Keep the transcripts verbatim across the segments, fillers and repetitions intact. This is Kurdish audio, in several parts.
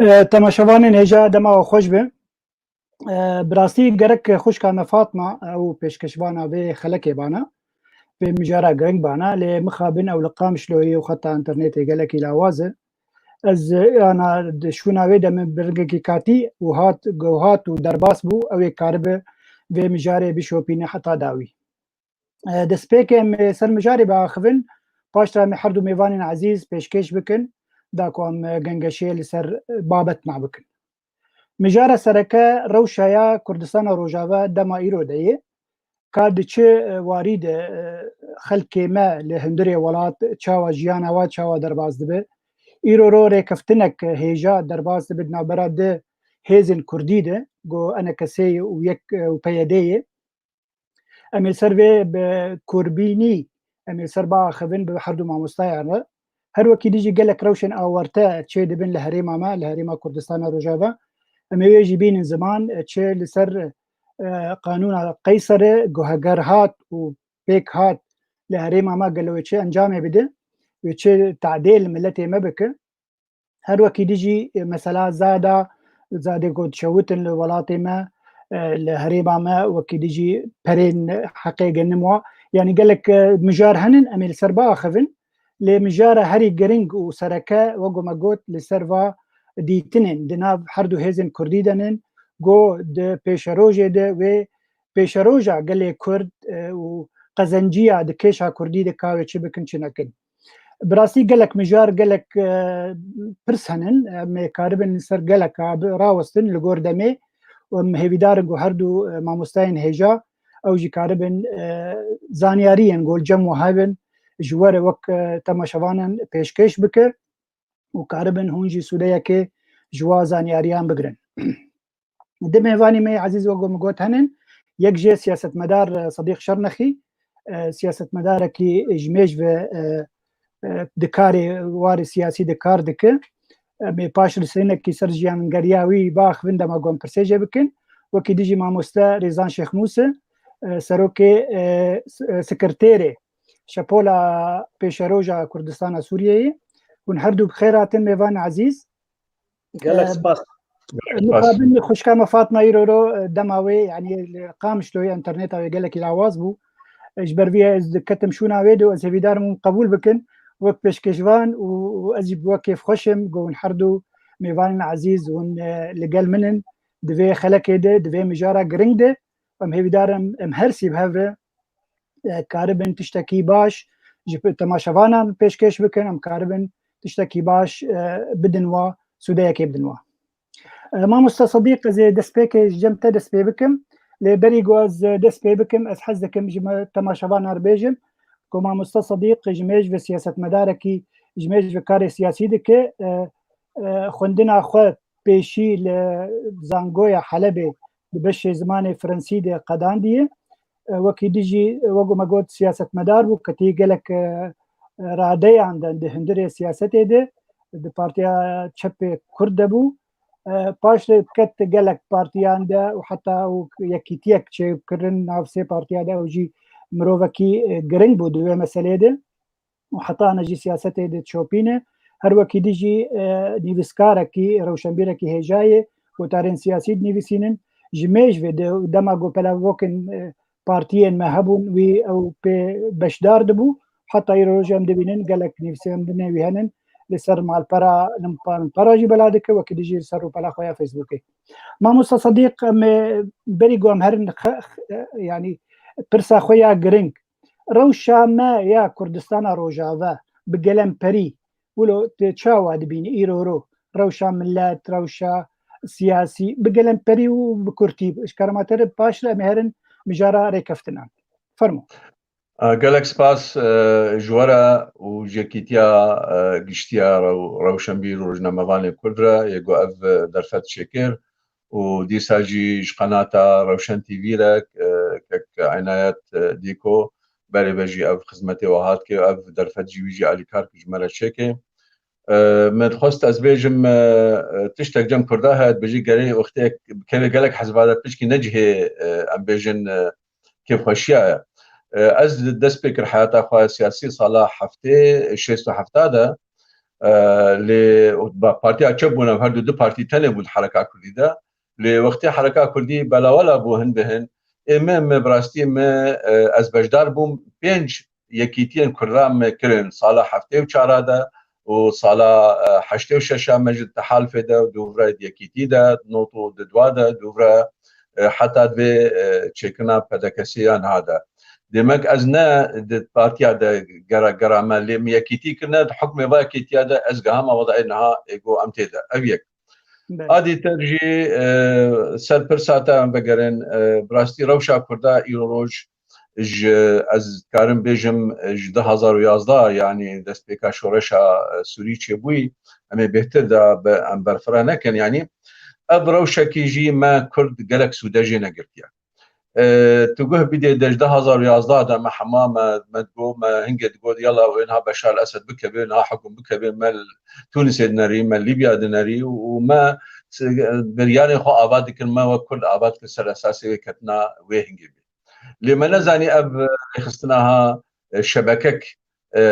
E, temaşevanên hêja, dema we xweş be. E, bi rastî gerek xwişka me Fatma, ew pêşkeşvana vê xelekê bana, vê mijara giring bana, lê mixabin ew li Qamişloyê û xeta înternetê gelekî lawaz e. Ez, e, ana di şûna wê de min bi rengekî katî û hat, ku hat û derbas bû, ew ê karibe vê mijarê bişopîne heta dawî. E, destpêkê em ê ser mijarê biaxivin, paştre em ê her du mêvanên ezîz pêşkêş bikin, da ku em, e, gengeşê li ser, e, babet nabikin. Mijara sereke rewşa ya Kurdistana Rojava dema îro de ye. Ka di çi, e, warî de, e, xelkê me li hundirê welat çawa jiyana wa çawa derbas dibe? Îro ro rêkeftinek hêja derbas dibe di navbera di hêzên Kurdî de, ku ENKSê û yek, e, û PYDê ye. Em ê ser vê bi kurbînî, em ê ser biaxivin bi her du mamostayan re. Her wekî dî jî gelek rewşên awarte çê dibin li herêma me, li herêma Kurdistana Rojava. Em ê wê jî bînin ziman, çi li ser, e, qanûna Qeyserê guheger hat û pêk hat li herêma me, gelo wê çi encamê bide, wê çi tadê li miletê me bike. Her wekî dî jî, e, mesela zada, zadê ku dişewitin li welatê me, e, li herêma me, wekî dî jî perên heqê genim wa. Yanî gelek, e, mijar henin, em ê li ser biaxivin. Lê mijara herî giring û sereke, wek ku me got, li ser va dîtinên di nav her du hêzên Kurdî de nin, ku di pêşerojê de wê pêşeroja gelê Kurd, e, û qezenciya di kêşa Kurdî de ka wê çi bikin, çi nekin. Bi rastî gelek mijar, gelek, e, pirs henin. Em ê karibin li ser geleka bi rawestin li gor demê. Û em hêvîdar in ku her du, e, mamosteyên hêja ew jî karibin, e, zanyariyên ku li cem we hebin ji we re wek, e, temaşevanan pêşkêş bike û karibin hûn jî sûdeyekê ji wa zanyariyan bigirin. Di mêvanî me yê ezîz, wek min got, henin. Yek jê siyasetmedar, e, Sedîq Şernexî, e, siyasetmedarekî ji mêj ve, e, e, di karê warê siyasî de kar dike. Em ê paş rîsênekî ser jiyangeriya wî biaxivin, dema ku em pirsê jê bikin. Wekî dî jî mamoste Rêzan Şêxmûs e, e, serokê, e, s-, e, sekreterê Şepola Pêşeroja Kurdistana Sûriyeyê. Hûn her du bi xêr hatin mêvanê ezîz. Gelek Em, spas. Gelek spas. Mixabin xwişka me Fatma îro ro, e, dema wê, yanî li Qamişloyê înterneta wê gelekî lawaz bû. E, ji ber vê ez diketim şûna wê de û ez hêvîdar im hûn qebûl bikin wek pêşkêşvan û, û ez jî bi we kêfxweş im ku hûn her du mêvanên ezîz hûn, e, li gel min in di vê xelekê de, di vê mijara giring de. Em hêvîdar in em her sî bi hev re e, karibin tiştekî baş ji pe-, temaşevanan pêşkêş bikin, em karibin tiştekî baş, e, bidin wa, sûdeyekê bidin wa. E, Mamoste Sedîq, ez ê destpêkê ji cem te dest pê bikim. Lê berî ku ez dest pê bikim, ez hez dikim ji me temaşevanan re bêjim ku Mamoste Sedîq ji mêj ve siyasetmedarekî, ji mêj ve karê siyasî dike. E, e, xwendina xwe pêşî li Zangoya Helebê di beşê zimanê Frensî de qedandiye. E, wekî dî jî, e, wek me got, siyasetmedar bû, ketî gelek, e, e, radeyan de di hundirê siyasetê de, di Partiya Çepê Kurd de bû. E, paş re ket gelek partiyan de û heta û yekîtiyek çêkirin nav sê partiya de, ew jî mirovekî, e, giring bû di wê meselê de. Û heta ana jî siyasetê diçopîne. Her wekî dî jî, e, nivîskarekî, rewşenbîrekî hêja ye, gotarên siyasî dinivîsînin. Ji mêj ve de, dema ku pelavokên, e, partiyên me hebûn, wî ew pê beşdar dibû. Heta îro roj em dibînin gelek nivîsandinê wî henin, li ser malpera, li malpera jî bela dike, wekî dî jî li ser rûpela xwe ya Facebookê. Mamosta Sedîq, em ê berî ku em herin xe-, xe-, yanî pirsa xwe ya giring, rewşa me ya Kurdistana Rojava bi gelemperî wilo tu çawa dibînî îro ro? Rewşa milet, rewşa siyasî, bi gelemperî û bi kurtî, ji kerema te re paş re em ê herin mijara rêkeftinan. Fermo. E, gelek spas, e, ji we re û ji yekîtiya, e, giştiya rew-, rewşenbîr û rojnamevanê Kurd re, yê ku ev, e, derfet çêkir. û dîsa jî ji qenata Rewşen T V re, e, kek Enayet, e, Dîko, berê ve jî ev xizmetê we hat kê, ev derfet jî wî jî alîkar kir ji me re çêke. E, me dixwest ez bêjim, e, e, tiştek cem Kurda heye, dibêjî gerê wextê bikeve gelek hezba de pişkî necihê, e, em bêjin, e, kêfxweşiya ye. E, ez dest pê kir heyata xwe siyasî sala heftê, şêst û hefta de, E, lê ba-, Partiya Çep bû, ev her du du partî tenê bû di Hereka Kurdî de. Lê wextê Hereka Kurdî belawela bû hin bi hin. Ê me, me bi rastî me, e, ez beşdar bûm pênc yekîtiyên Kurda me kirin sala heftê û çara de û sala, e, heştê û şeşa me ji Tehalifê de û dûvra di Yekîtî de, not û di dua de, dûvra, e, heta divê, e, çêkirina P D K'ê ya niha de. Demek ez ne di partiya de gera, gera me lê min yekîtî kirine, di hukmê va yekîtiya de ez gehama wada ê niha ê go em tê de. Ev yek. Belê. A dîtir jî, e, ser pirsa te em vegerin, e, bi rastî rewşa Kurda îro roj ji, ez dikarim bêjim, ji du hazar û yazdeh, yanî destpêka şoreşa, e, Sûrî çêbûyî, em ê bêhtir de be-, em berfireh nekin, yanî ev rewşekî jî me Kurd gelek sûde jê negirtiye. E, tu guh bidê de ji du hazar û yazdeh de me hema me, me digot, me hingê digot, yala wê niha Beşar Esed bikeve, niha hukm bikeve, me li Tunisê dinerî, me Lîbya dinerî û, û me s-, biryarên xwe ava dikin, me wek Kurd ava dikin ser esasê wê ketina wê hingê bê. Lê me nezanî ev rêxistina ha, e, şebekek, e,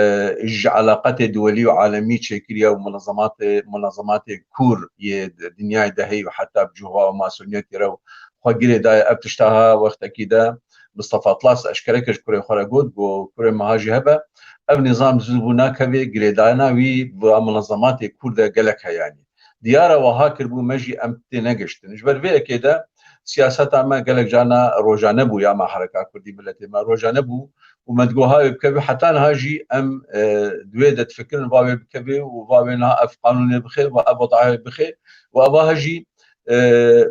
ji eleqetê duwelî û alemî çêkiriye û munezematê, munezematê kûr yê dinyayê de heye û heta bi cihwa û masoniyetê re xwe girê daye. Ev tişta ha wextekî de Mistefa Atlas eşkere kir, ji kurê xwe re got, got, kurê me ha jî hebe, ev nîzam zû bû nakeve, girêdayena wî bi munezematê kûr de gelek heyanî. Diyar e wiha kiribû, me jî em tê negiştin. Ji ber vê yekê de siyaseta me gelek carna rojane bû, ya me Hereka Kurdî, miletê me rojane bû û me digot ha wê bikeve, heta niha jî em, e, di wê de difikirin va wê bikeve û va wê niha ev qanûnê bixe, va ev wedayê bixe û eva jî, e,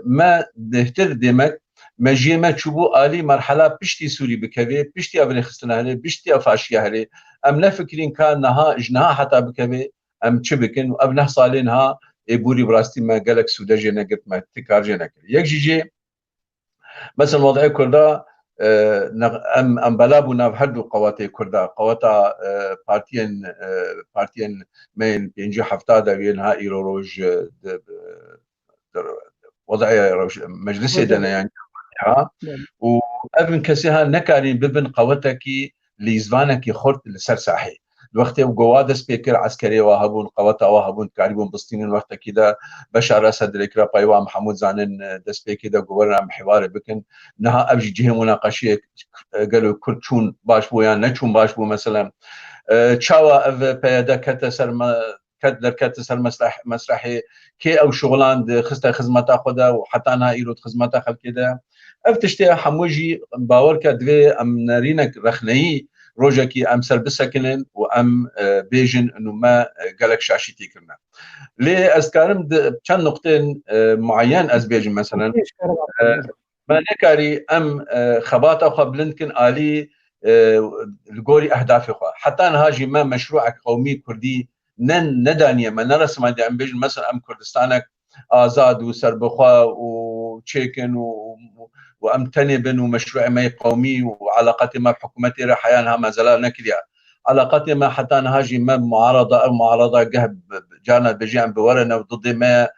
me bêhtir demek, mejiyê me çûbû alî merhela piştî Sûrî bikeve, piştî ev rêxistina herê, piştî ev faşiya herê. Em nefikirîn ka niha, ji niha heta bikeve, em çi bikin? Ev neh salên ha ê borî bi rastî me gelek sûde jê negirt, me ti kar jê nekir. Yek jî jê, mesela, wed'ê Kurda, e, ne-, em, em bela bû nav her du qewetê Kurda, qeweta, e, partiyên, e, partiyên me yên pêncî hefta de yên ha îro roj, e, de, de, wed'ê roj-, meclisê de ne, yanî, ha. Belê. Û ev in kesê ha nekarîn bibin qewetekî lîzvanekî xurt li ser sahê. Wextê ew gowa dest pê kir, eskerê wa hebûn, qeweta wa hebûn, dikarîbûn bistînin wextekî de. Beşar Esed dirêkira paywa em hemû zanin, e, dest pê kê de goverin em hêwarê bikin. Niha ev jî cihê munaqeşiyê, e, gelo Kurd çûn baş bû yan neçûn baş bû, mesela. E, çawa ev P Y D kete ser me, ket, derkete ser mesreh-, mesrehê, kê ew şixulan di xiste xizmeta xwe de û heta niha îro di xizmeta xelkê de. Ev tiştê hemû jî bawer ke divê em nerînek rexneyî rojekî em ser bisekinin û em, e, bêjin û me, e, gelek şaşîtî kirine. Lê ez dikarim di çend nuqtên, e, muayyen ez bêjim, meselen, e, me nekarî em, e, xebata xwe bilind kin alî, e, li gorî ehdafê xwe. Heta niha jî me meşrûek qewmî kurdî ne, nedaniye me, neresimaniye em bêjin, mesela, em Kurdistanek azad û serbixwe û çêkin û, û em tenê bin û meşrûê me yê qewmî û eleqetê me bi hikûmetê re heya niha me zelal nekiriye. Eleqetê me heta niha jî me muarada, ev muarada geh bi, bi, carna dibêjî em bi were ne û didê me,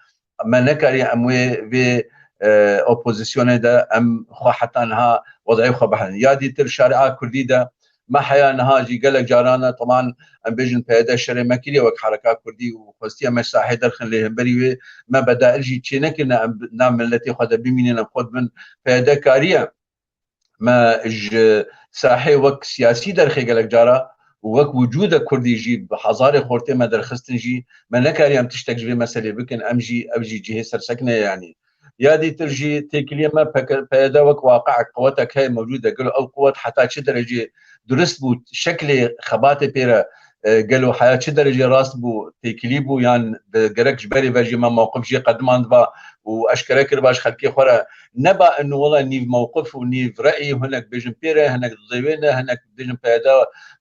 me nekariye em wê, vê, e, opozisyonê de em xwe heta niha wed'ê xwe biherin. Ya dîtir şerîa kurdî de me heya niha jî gelek caran e, teman em bêjin P Y D şerê me kiriye wek hereka kurdî û xwestiye me ji sahê derxin, lê hemberî wê me bedail jî çê nekirine, em bi nav miletê xwe de bimînin, em xwe dibin P Y D kariye me ji sahê wek siyasî derxê gelek cara û wek wicûde kurdî jî bi hezarê xortê me derxistin jî me nekariye em tiştek ji vê meselê bikin, em jî, ev jî cihê sersekine ye yanî. Ya dîtir jî têkiliyê me P K, P Y D wek waqi'ek, quwetek heye mewcûd e. Gelo ew quwet heta çi derecê durist bû, şeklê xebatê pê re, e, gelo heya çi derecê rast bû, têkilî bû, yan de gerek ji berê ve jî me mewqif jê qedimandiba û eşkere kiriba ji xelkê xwe re. Neba inu wela nîv mewqif û nîv re'yî, hinek bêjin pê re, hinek didê wê ne, hinek bêjin P Y D,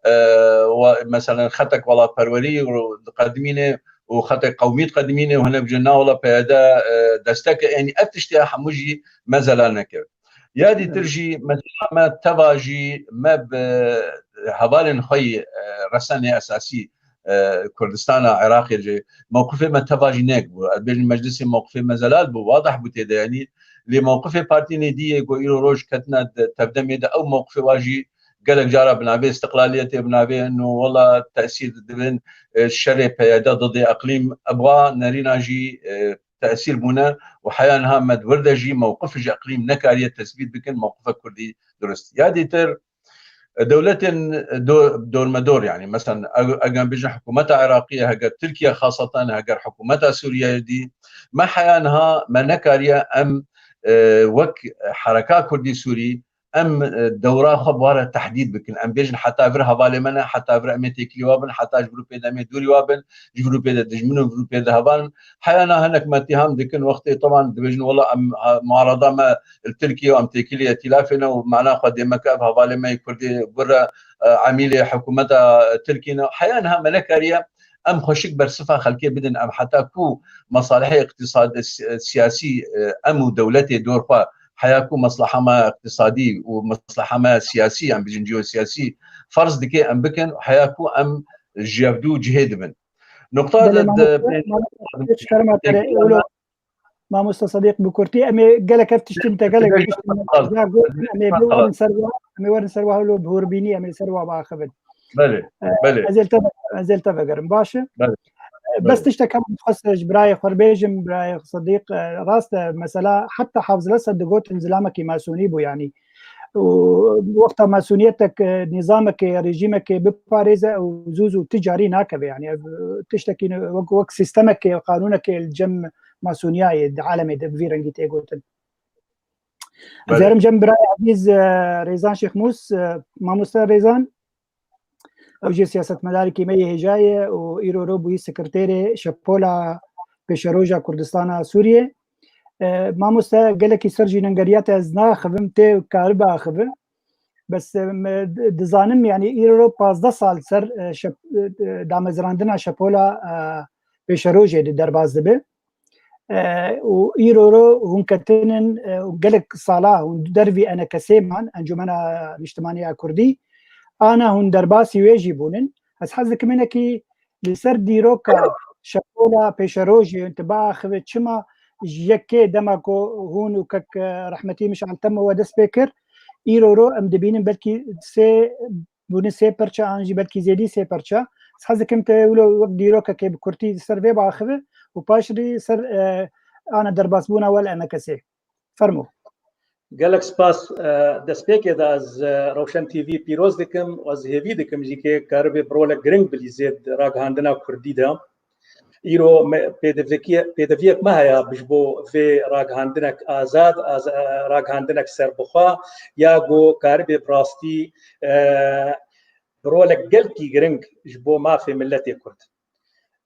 e, wa, meselen xetek welatperwerî û diqedimîne û xetê qewmî diqedimîne û hinek bêjin na wela P Y D, e, destek e. Yanî ev tiştê hemû jî me zelal nekir. Ya dîtir jî mesela me teva jî me bi hevalên xwe yî, e, resenê esasî, e, Kurdistana Iraqê jî mewqifê me teva jî nek bû. Ez bêjim meclisê mewqifê me zelal bû, wadih bû tê de. Yanî lê mewqifê partiyên êdî yê ku îro roj ketine di tevdemê de ew mewqifê wa jî Gelek cara bi navê istiqlaliyetê, bi navê eno wela tesîr dibin, e, şerê P Y D didê eqlîm, ebwa nerîna jî, e, tesîr bûne û heya niha me di wir de jî mewqif ji eqlîm nekariye tesbît bikin, mewqifa Kurdî durist. Ya dîtir, e, dewletên do-, dormedor, yanî, mesela, eg-, eger bêjin hikûmeta Iraqî ye, heger Tirkiye xaseten, heger hikûmeta Sûriye dî, me heya niha me nekariye em, e, wek hereka Kurdî Sûrî, em, e, dewra xwe bi wa re tehdîd bikin. Em bêjin heta vir hevalê me ne, heta vir em ê têkilî wa bin, heta ji vir û pê de em ê dûrî wa bin, ji vir û pê de dijmin û vir û pê de heval in. Heya niha hinek me îttiham dikin, wextê teban dibêjin, wela em, ha, muarada me li Tirkiye û em têkilî îtîlafê ne û mana xwe dê me ke ev hevalê me yê Kurdê vir re, e, emîlê hikûmeta Tirkî ne. Heya niha me nekariye em xweşik bersifa xelkê bidin, em heta ku mesalihê iqtisad-, si-, siyasî, e, em û dewletê dor xwe, heya ku mesleha me iqtisadî û mesleha me siyasî, em bêjin ciyosiyasî, ferz dike em bikin, heya ku em ji hevdû cihê dibin. Nuqta Belê, de, de, mamoste, mamoste, pê-, ji kerema te re, pê-, wilo, mamoste Sedîq, bi kurtî, em ê gelek ev tiştên te, gelek Dibêjin tiştên me, xalas. Ya gotin, em ê Xalas. biwerin ser wa, em ê werin ser wa, wilo bi hûrbînî, em ê ser wa biaxivin. Belê, E, belê. Ez ê li te, ez ê li te vegerim, baş e? Belê. E, bes Belê. tiştek em dixwest ji birayê xwe bêjim, birayê Sedîq, e, rast e, mesela heta Hafız Esed digotin zilamekî masûnî bû, yanî. Û wexta masûniyetek, e, nîzamekê, rejîmekê biparêze û zû zû ti carî nakeve, yanî ev, e, tiştekî ne, wek, wek sîstemekê, qanûnekê li cem masûniya ye di alemê de bi vî rengî tê gotin. Ez Belê. herim cem birayê ezîz, e, Rêzan Şêxmûs, e, mamoste Rêzan. Ew jî siyasetmedarekî me yê hêja ye û îro ro bûyî sekreterê Şepola Pêşeroja Kurdistana Sûriyê. E, mamoste, gelekî ser jî nengeriya te ez naxivim, tê karibe axive. Bes, e, me di-, dizanim, yanî îro ro pazdeh sal ser, e, şep-, e, damezrandina Şepola, e, Pêşerojê de derbas dibe. E, û îro ro hûn ketinin, e, û gelek sala hûn dervî enekesê man, Encûmena Niştimanî ya Kurdî, ana hûn derbasî wê jî bûnin. Ez hez dikim hinekî li ser dîroka Şepola Pêşerojê tu biaxive, çima ji yekê dema ku hûn û kek, e, rehmetî Mişal Temo we dest pê kir, îro ro em dibînin belkî sê bûne sê perça an jî belkî zêdî sê perça. Ez hez dikim te wilo wek dîrokekê bi kurtî ser vê biaxive û paş rî ser, e, ana derbasbûna we li enekesê. Fermo. Gelek spas. E, destpêkê de ez, e, Rewşen T V pîroz dikim û ez hêvî dikim jî kê karibe bi rolek giring bilîzê di ragihandina kurdî de. Îro me, pêdivekî-, pêdiviyek me heye bi ji bo vê ragihandinek azad, az-, ragihandinek serbixwe, ya ku karibe bi rastî, e, bi rolek gelkî giring ji bo mafê miletê Kurd.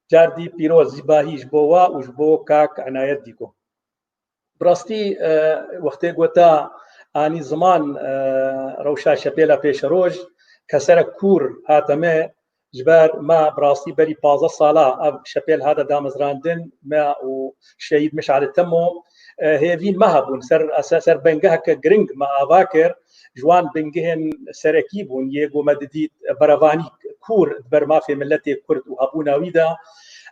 Cardî pîroz zî bahî ji bo we û ji bo kak Enayet Dîko. Bi rastî, e, wextê gota anî ziman, e, rewşa Şepêla Pêşeroj, keserek kûr hate me, ji ber me bi rastî berî pazdeh sala ev şepêl hate damezrandin, me û Şehîd Mişalê Temo, e, hêvîn me hebûn. Ser, ser, ser bingeheke giring me ava kir, ji wan bingehên serekî bûn, yê ku me didît berevanî kûr di ber mafê miletê Kurd û hebûna wî de,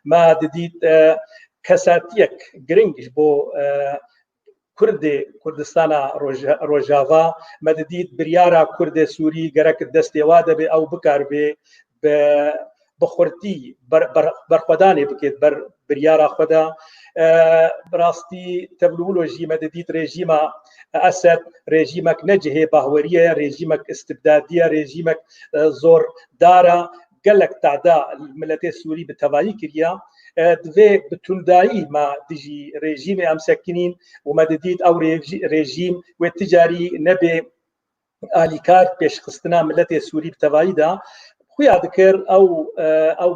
me didît, e, kesatiyek giring ji bo, e, Kurdê Kurdistana Roj-, Rojava, me didît biryara Kurdê Sûrî gerek destê wa de be, ew bikaribe bi, bi xurtî ber-, ber-, berxwedanê bike ber biryara xwe de. E, bi rastî tevlûlo jî me didît rejîma Esed, rejîmek ne cihê bahweriyê ye, rejîmek istibdadî ye, rejîmek, e, zordar e. Gelek tehda miletê Sûrî bi tevayî kiriye. E, divê bi tundayî me dijî rejîmê em sekinîn û me didît ew rejî-, rejîm wê ti carî nebe alîkar pêşxistina miletê Sûrî bi tevayî de. Xuya dikir ew, e, ew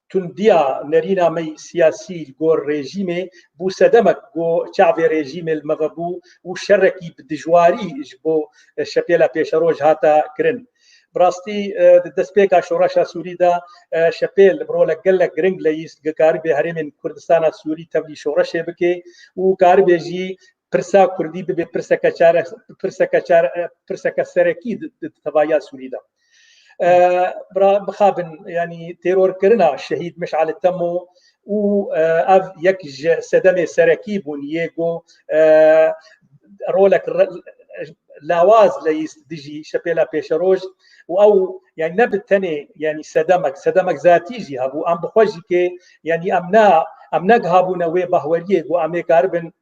tundiya nerîna me siyasî li gor rejîmê bû sedemek ku çavê rejîmê li me vebû û şerekî bi dijwarî ji bo, e, şepêla pêşeroj hate kirin. Bi rastî, e, di destpêka şoreşa Sûrî de, e, şepêl bi rolek gelek giring leyîst, ku karibe herêmên Kurdistana Sûrî tevlî şoreşê bike û karibe jî pirsa Kurdî bibe pirseke çare, pirseke çare, pirseke serekî di, di tevahiya Sûrî de. E, bira, mixabin, yanî terorkirina Şehîd Mişalê Temo û, e, ev yek ji sedemê serekî bûn yê ku, e, rolek re-, lawaz leyîst dijî şepêla pêşeroj û ew, yani ne bi tenê, yani sedemek, sedemek zatî jî hebû, em bi xwe jî kê, yani em ne, em negihabûne wê bahweriyê ku em ê karibin,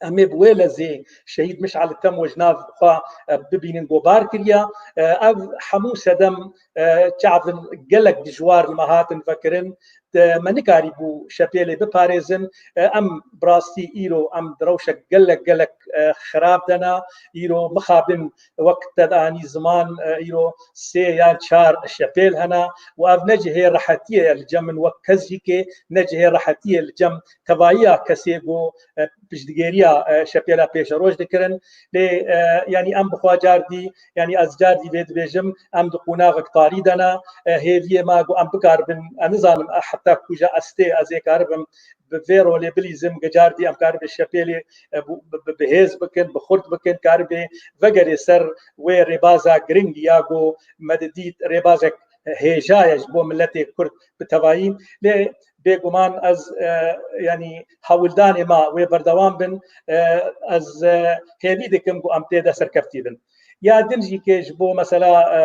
em ê bi wê lezê şehîd Mişal Temo ji nav xwe, e, bibînin ku bar kiriya. E, ev hemû sedem, e, çavin gelek dijwar li me hatin vekirin. De me nikarîbû şepêlê biparêzin. E, em bi rastî îro em di rewşek gelek, gelek, e, xirab de ne. Îro mixabin wek te anî ziman, e, îro sê yan çar şepêl hene û ev ne cihê rehetiyê ye li cem min wek kes jî kê, ne cihê rehetiyê li cem tevayiya kesê ku, e, piştgêriya, e, şepêla pêşeroj dikirin. Lê, e, yani em bi xwe cardî, yani ez cardî vê dibêjim, em di qonaxek tarî de ne. E, hêviyê me ku em bikaribin, ez nizanim, e, heta kuja ez tê, ez ê karibim bi vê rolê bilîzim, ku cardî em karibin şepêlê, e, bi, bi, bi hêz bikin, bi xurt bikin, karibê vegerê ser wê rêbaza giring ya ku me didît rêbazek hêja ye ji bo miletê Kurd bi tevayî. Lê bêguman ez, e, yanî hewldanê me wê berdewam bin, e, ez, e, hêvî dikim ku em tê de serkeftî bin. Ya din jî kê ji bo mesela, e,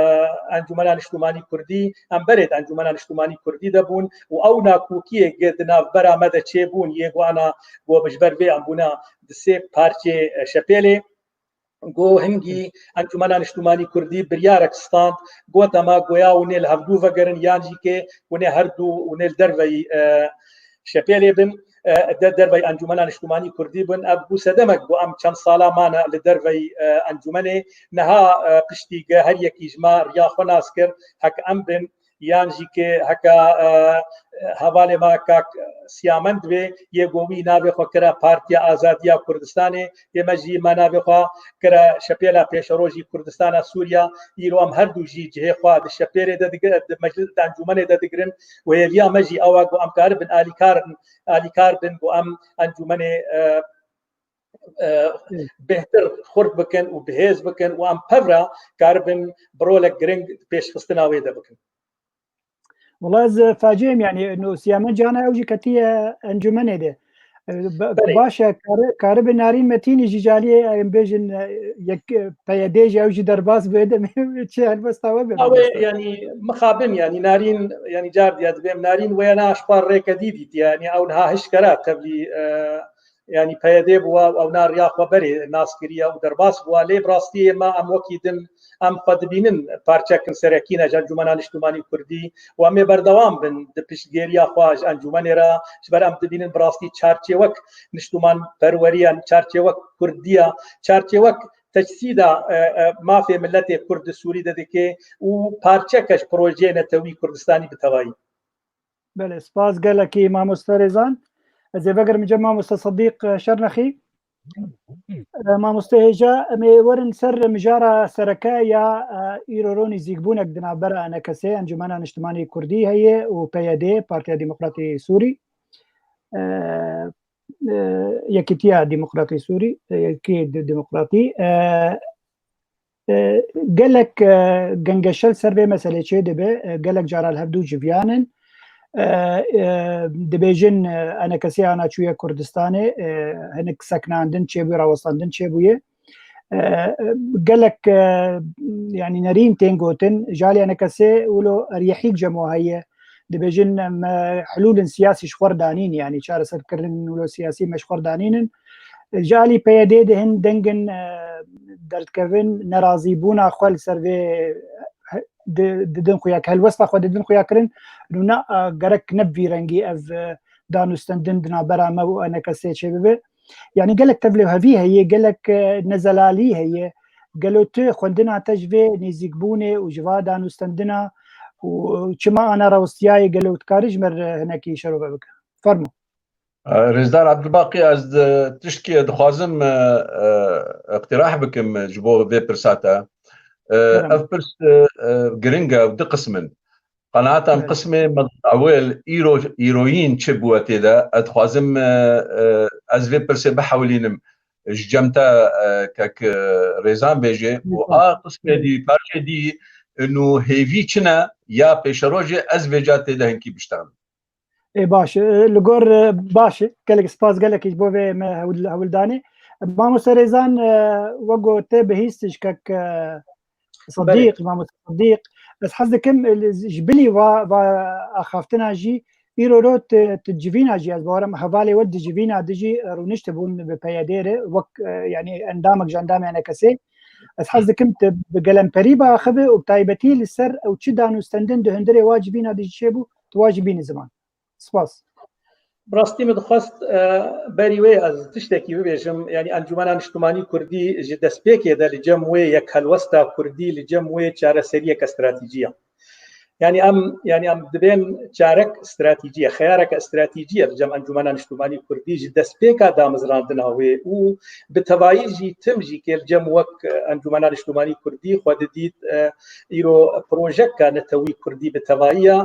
Encûmena Niştimanî Kurdî, em berê di Encûmena Niştimanî Kurdî de bûn û ew nakokiyê gi di navbera me de çêbûn, yê ku ana ku ji ber vê em bûna di sê parçê, e, şepêlê, ku hingî Encûmena Niştimanî Kurdî biryarek stand, got, ema goya hûn ê li hevdû vegerin, yan jî kê hûn ê her du hûn ê li derveyî, e, şepêlê bin, e, de derveyî Encûmena Niştimanî Kurdî bin. Ev bû sedemek ku em çend sala mane li derveyî, e, encûmenê. Niha, e, piştî ge her yekî ji me riya xwe nas kir, hek em bin, yan jî kê heke, e, hevalê me kak Siyamend bê, yê ku wî navê xwe kire Partiya Azadiya Kurdistanê, yê me jî me navê xwe kire Şepêla Pêşerojî Kurdistana Sûriya. Îro em her du jî cihê xwe di şepêlê de digir-, di meclis, di encûmenê de digirin û hêviya me jî ew e ku em karibin alîkar, alîkar bin ku em encûmenê, e, e, bêhtir xurt bikin û bihêz bikin û em pevra karibin bi rolek giring pêşxistina wê de bikin. Wala ez faciyem, yani, no Siyamend cana ew jî ketiye encûmenê de. E, ba-, Belê. Baş e, kari-, karibe Narîn Metînî jî caliyê, em bêjin, e, yek, e, P Y D jî ew jî derbas bûye de çi helwesta we be. Ew ê, yani, mixabin, yani, Narîn, yani, car diye dibêm, Narîn weyana ji xwe rêke dî dît, yani, ew niha hişkera tevlî, e, yani, P Y D bûwa û ew na riya xwe berê nas kiriye û derbas bûwa. Lê bi rastiyê me em wekî din, em xwe dibînin parçekin serekî ne ji Encûmena Niştimanî Kurdî û em ê berdewam bin di piştgêriya xwe ji encûmenê re, ji ber em dibînin bi rastî çarçêwek niştimanperweriya, çarçêwek kurdiya, çarçêwek tecsîda, e, e, mafê miletê Kurd di Sûrî de dike û parçeke ji projeyê netewî Kurdistanî bi tevayî. Belê, spas gelekî mamoste Rêzan. Ez ê vegerim cem mamoste Sedîq, e, Şernexî. E, mamoste hêja, em ê werin ser mijara sereke ya, e, îro ro nîzîkbûnek di navbera E N K S'ê, Encûmena Niştimanî Kurdî heye û P Y D, Partiya Demokratî Sûrî. E, e, Yekîtiya Demokratî Sûrî, e, Yekî Di-, Demokratî. E, E, gelek, e, gengeşel ser vê meselê çê dibe, e, gelek cara li hevdû civiyan in. E, e, dibêjin, e, E N K S ana çûye Kurdistanê, e, hinek seknandin çêbûye, rawestandin çêbûye. E, e, gelek, e, yanî nerîn tên gotin, ji alî E N K S wilo eriyehîk cemo heye. Dibêjin, em, e, hilûlin siyasî ji xwe re danîn, yanî çareserkirin wilo siyasî me ji xwe re danînin. Ji alî P Y D de hin dengin, e, derdikevin, nerazîbûna xwe li ser vê, e, di, didin xuya, helwesta xwe didin xuya kirin. Nûna, e, gerek ne bi vî rengî ev, e, danûstendin di navbera me û E N K S'ê çêbibe. Yanî gelek tevlihevî heye, gelek, e, nezelalî heye. Gelo tu xwendina te ji vê nêzîkbûnê û ji va danûstendina û çima ana rawestiyayê, gelo tu karî ji me re hinekî şerove bike? Fermo. E, Rêzdar Ebdulbaqî, ez di, tiştkî dixwazim, e, e, iqtirah bikim ji bo vê pirsa te. E, Kerem. Ev pirs, e, e, giring e, du qism in. Qenaeta min, evet, qismê me ewil îro, îroyîn çi bûye tê de? Ez dixwazim, e, e, ez vê pirsê bihewilînim. Ji cem te, e, kek, e, Rêzan bêje. Û, lütfen, a qismê, evet, dî, parçê dî, inu hêvî çi ne ya pêşerojê ez vêca tê de hinkî biştexlim. Ê, baş e, li gor, e, baş e. Gelek spas, gelekî ji bo vê me hewil-, hewildanê. Mamoste Rêzan, e, wek ku te bihîst ji kek, e, Sedîq, Mamoste Sedîq, ez hez dikim, e, ji bilî va, va axaftina jî îro ro tu, tu civîna jî, ez bawerim hevalê we di civîna di jî, e, rûniştibûn bi P Y D re, wek, e, yanî endamek ji endamê enekesê. Ez hez dikim tu bi gelemperî biaxive û bi taybetî li ser ew çi danûstendin di hundirê wa civîna di jî çêbû, tu wa jî bînî ziman. Spas. Bi rastî min dixwest, e, berî wê ez tiştekî bibêjim, yanî Encûmena Niştimanî Kurdî ji destpêkê de li cem wê yekhelwesta Kurdî, li cem wê çareseriyeke stratejî ye. Yanî em, yanî em dibên çarek stratejî ye, xeyareke stratejî ye li cem Encûmena Niştimanî Kurdî ji destpêka damezrandina wê û bi tevayî jî tim jî kê li cem wek, e, Encûmena Niştimanî Kurdî xwe didît, e, îro projeka netewî Kurdî bi tevayî ye.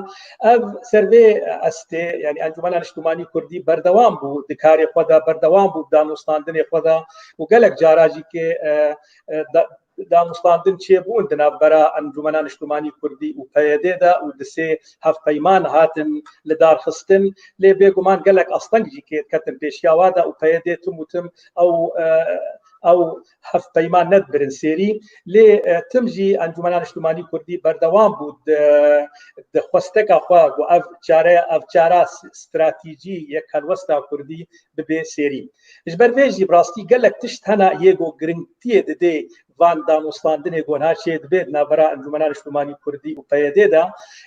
Ev ser vê estê, yanî Encûmena Niştimanî Kurdî berdewam bû di karê xwe de, berdewam bû di danûstandinê xwe de û gelek cara jî kê, e, e, da-, danûstandin çêbûn di navbera Encûmena Niştimanî Kurdî û P Y D de û di sê hevpeyman hatin lidarxistin. Lê bêguman gelek asteng jî kê ketin pêşiya wa de û P Y D tim û tim ew, e, ew hevpeyman nedibirin sêrî. Lê, e, tim jî Encûmena Niştimanî Kurdî berdewam bû di, di xwesteka xwe ku ev çare, ev çara s-, stratejî yekhelwesta Kurdî bibe sêrî. Ji ber vê jî bi rastî gelek tişt hene yê ku giringtiyê didê van danûstandinê ku niha çê dibe di navbera Encûmena Niştimanî Kurdî û P Y D de.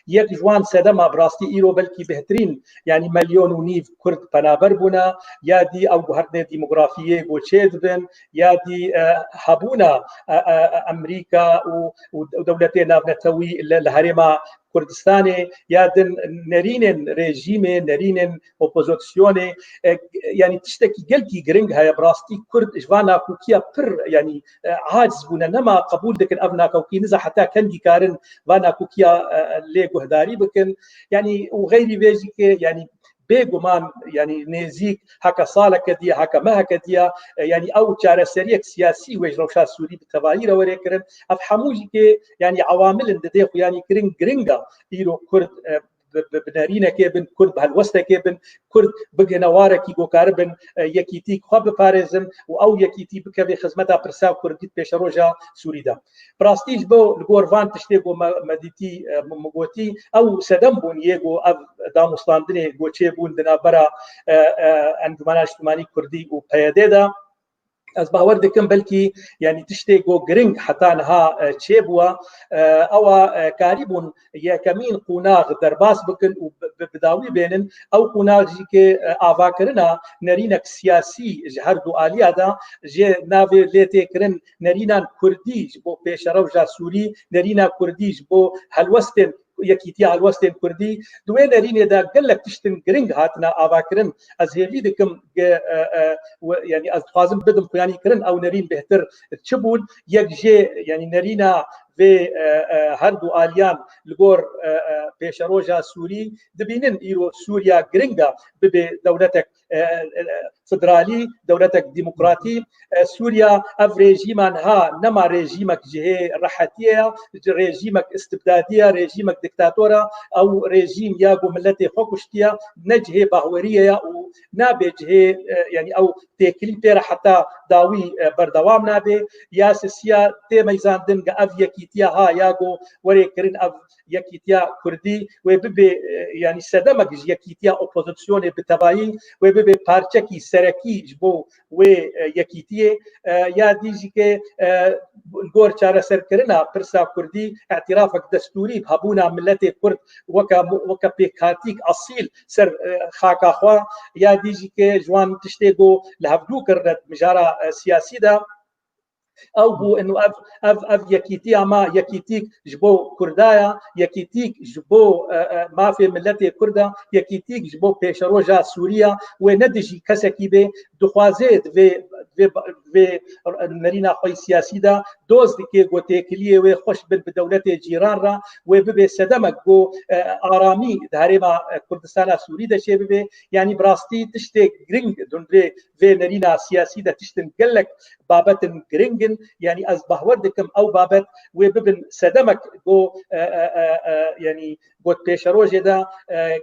Yek ji wan sedema bi rastî îro belkî bêhtirîn, yanî milyon û nîv Kurd penaber bûne, ya dî ew guhertinê demografiyê ku çê dibin, ya dî, e, hebûna, e, e, e, Amerîka û, û, û dewletê navnetewî li, li herêma Kurdistanê, ya din nerînên rejîmê, nerînên opozisyonê, e, yanî tiştekî gelkî giring heye. Bi rastî Kurd ji van nakokiya pir, yanî, e, aciz bûne, nema qebûl dikin ev nakokî, niza heta kengî karin van nakokiya, e, lê guhdarî bikin. Yanî û xeyrî vê jî kê, yanî bêguman, yanî nêzîk heke saleke diye, heke meheke diye, e, yanî ew çareseriyek siyasî wê ji rewşa Sûrî bi tevayî re were kirin. Ev hemû jî kê, yanî ewamil in didê xwe, yanî giring, giring e îro Kurd, e, bi, bi, bi nerînekê bin, Kurd bi helwestekê bin, Kurd bigihine warekî ku karibin, e, yekîtîk xwe biparêzin û ew yekîtî bikeve xizmeta pirsa Kurdî di pêşeroja Sûrî de. Bi rastî ji bo li gor van tiştê ku me, me dîtî, e, min gotî, ew sedem bûn yê ku ev danûstandinê ku çêbûn di navbera, e, e, Encûmena Niştimanî Kurdî û P Y D de. Ez bawer dikim belkî, yanî tiştê ku giring heta niha, e, çêbûye, e, ew e, e, karîbûn yekemîn qonax derbas bikin û bi, bi, bi dawî bênin. Ew qonax jî kê, e, avakirina nerînek siyasî ji her du aliya de, jê navê lê tê kirin nerînan Kurdî ji bo pêşerewja Sûrî, nerîna Kurdî ji bo helwestên, yekîtiya helwestên Kurdî. Di wê nerînê de gelek tiştin giring hatine avakirin. Ez hêvî dikim, ge-, e, e, we-, yanî ez dixwazim bidim xuyanî kirin, ew nerîn bêhtir çi bûn. Yek jê, yanî nerîna vê, e, e, her du aliyan li gor, e, e, pêşeroja Sûrî dibînin îro Sûriya giring e bibe dewletek, e, e, federalî, dewletek demokratî. E, Sûriya ev rejîma niha nema rejîmek cihê rehetiyê ye, rejîmek istibdadî ye, rejîmek diktator e. Ew rejîm ya ku miletê xwe kuştiye, ne cihê bahweriyê ye û nabe cihê, e, yanî ew têkilî pê re heta dawî, e, berdewam nabe. Ya sisiya tê meyzandin ge ev yekîtiya ha ya ku were kirin ev yekîtiya Kurdî wê bibe, e, yanî sedemek ji yekîtiya opozisyonê bi tevayî wê bibe parçekî serekî ji bo wê, e, yekîtiyê, e, ya dî jî ke, e, li gor çareserkirina pirsa Kurdî, îtirafek destûrî bi hebûna miletê Kurd weke, weke pêkhatîk esîl ser, e, xaka xwe, ya dî jî ke ji wan tiştê ku li hevdû kirine di mijara, e, siyasî de, ew bû, ino ev, ev, ev yekîtiya me, yekîtîk ji bo Kurda ye, yekîtîk ji bo, e, e, mafê miletê Kurd e, yekîtîk ji bo pêşeroja Sûriye, wê ne dijî kesekî bê, dixwaze di vê, vê, vê nerîna xwe yî siyasî de doz dike ku têkiliyê wê xweş bin bi dewletê cîran re, wê bibe sedemek ku, e, aramî di herêma, e, Kurdistana Sûrî de çê bibe. Yanî bi rastî tiştê giring di hundirê vê nerîna siyasî de tiştin gelek babetin giring in. Yanî ez bahwer dikim ew babet wê bibin sedemek ku, e, e, e, e, yanî got pêşerojê de, e,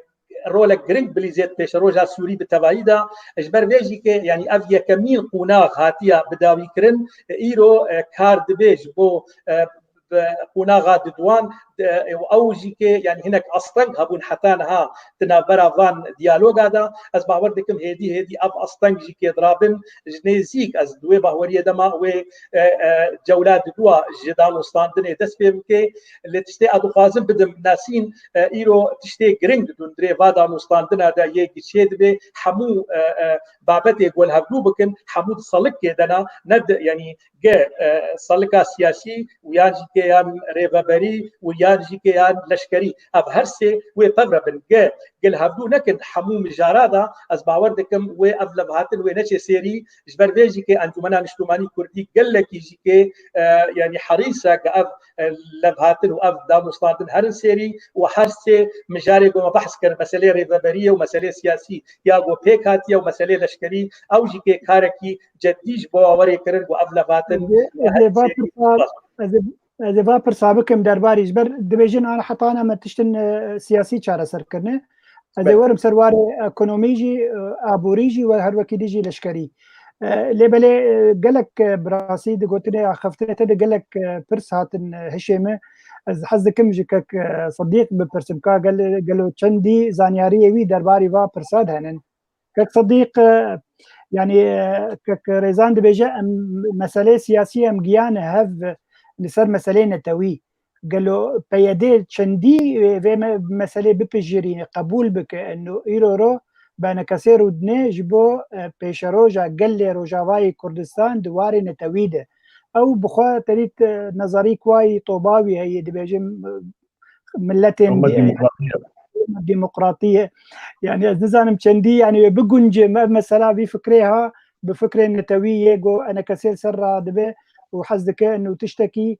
rolek giring bilîzêt pêşeroja Sûrî bi tevayî de. Ji ber vê jî ke, yanî ev yekemîn qonax hatiye bidawîkirin, îro, e, kar dibe ji bo, e, bi qonaxa diduan, e, û ew jî ke, yanî hinek asteng hebûn heta niha di navbera van diyaloga de. Ez bawer dikim hêdî hêdî ev asteng jî ke dirabin, ji nêzîk ez di wê baweriyê de ma wê, e, e, cewla didua ji danûstandinê dest pê bike. Lê tiştê ez dixwazim bidim nasîn, e, îro tiştê giring di dundurê va danûstandina de yê giçê dibe hemû, e, e, babetê gol hevdû bikin, hemû di salikê de ne, ne di, yanî ge, e, salika siyasî û yan jî ke yan rêveberî û yan jî ke yan leşkerî. Ev her sê wê pev re bin. Ge, gel hevdû nekin hemû mijara de, ez bawer dikim wê ev levhatin wê neçê sêrî, ji ber vê jî ke Encûmena Niştimanî Kurdî gelekî jî ke, e, yanî herîs e ke ev, e, levhatin û ev danûstandin herin sêrî û her sê mijarê ku me behs kir, meselê rêveberiyê û meselê siyasî ya ku pêk hatiye û meselê leşkerî, ew jî ke karekî cedî ji bo awerê kirin ku ev levhatin. Ez ê, ez ê va pirsa, ez ê, ez ê va pirsa bikim derbarî ji ber dibêjin an heta ana me tiştin, e, siyasî çareser kirine. Ez ê Belê. werim ser warê ekonomî jî, e, aborî jî we her wekî dî jî leşkerî. E, lê belê, e, gelek, e, bi rastî di gotinê axiftinê te de gelek, e, pirs hatin, e, hişê me. Ez hez dikim ji kek, e, Sedîq bipirsim ka gel-, gelo çendî zanyariyê wî derbarî va pirsa de henin. Kek Sedîq, e, yanî, e, kek Rêzan dibêje em meselê siyasî em giyane hev li ser meselê netewî. Gelo P Y D çendî, e, vê me-, meselê bipijirîne, qebûl bike, eno îro ro bi enekesê rûdine ji bo, e, pêşeroja gelê Rojavayê Kurdistan di warê netewî de. Ew bi xwe terît, e, nezarî ku wayî toba wî heye, dibêje, e, miletên Hikûmet dî-, demokratî ye. Demokratî ye. Yani ez nizanim çendî, yani wê biguncê me, mesela vî fikrê ha, bi fikrên netewî yê go enekesê li ser radibe û hez dike û tiştekî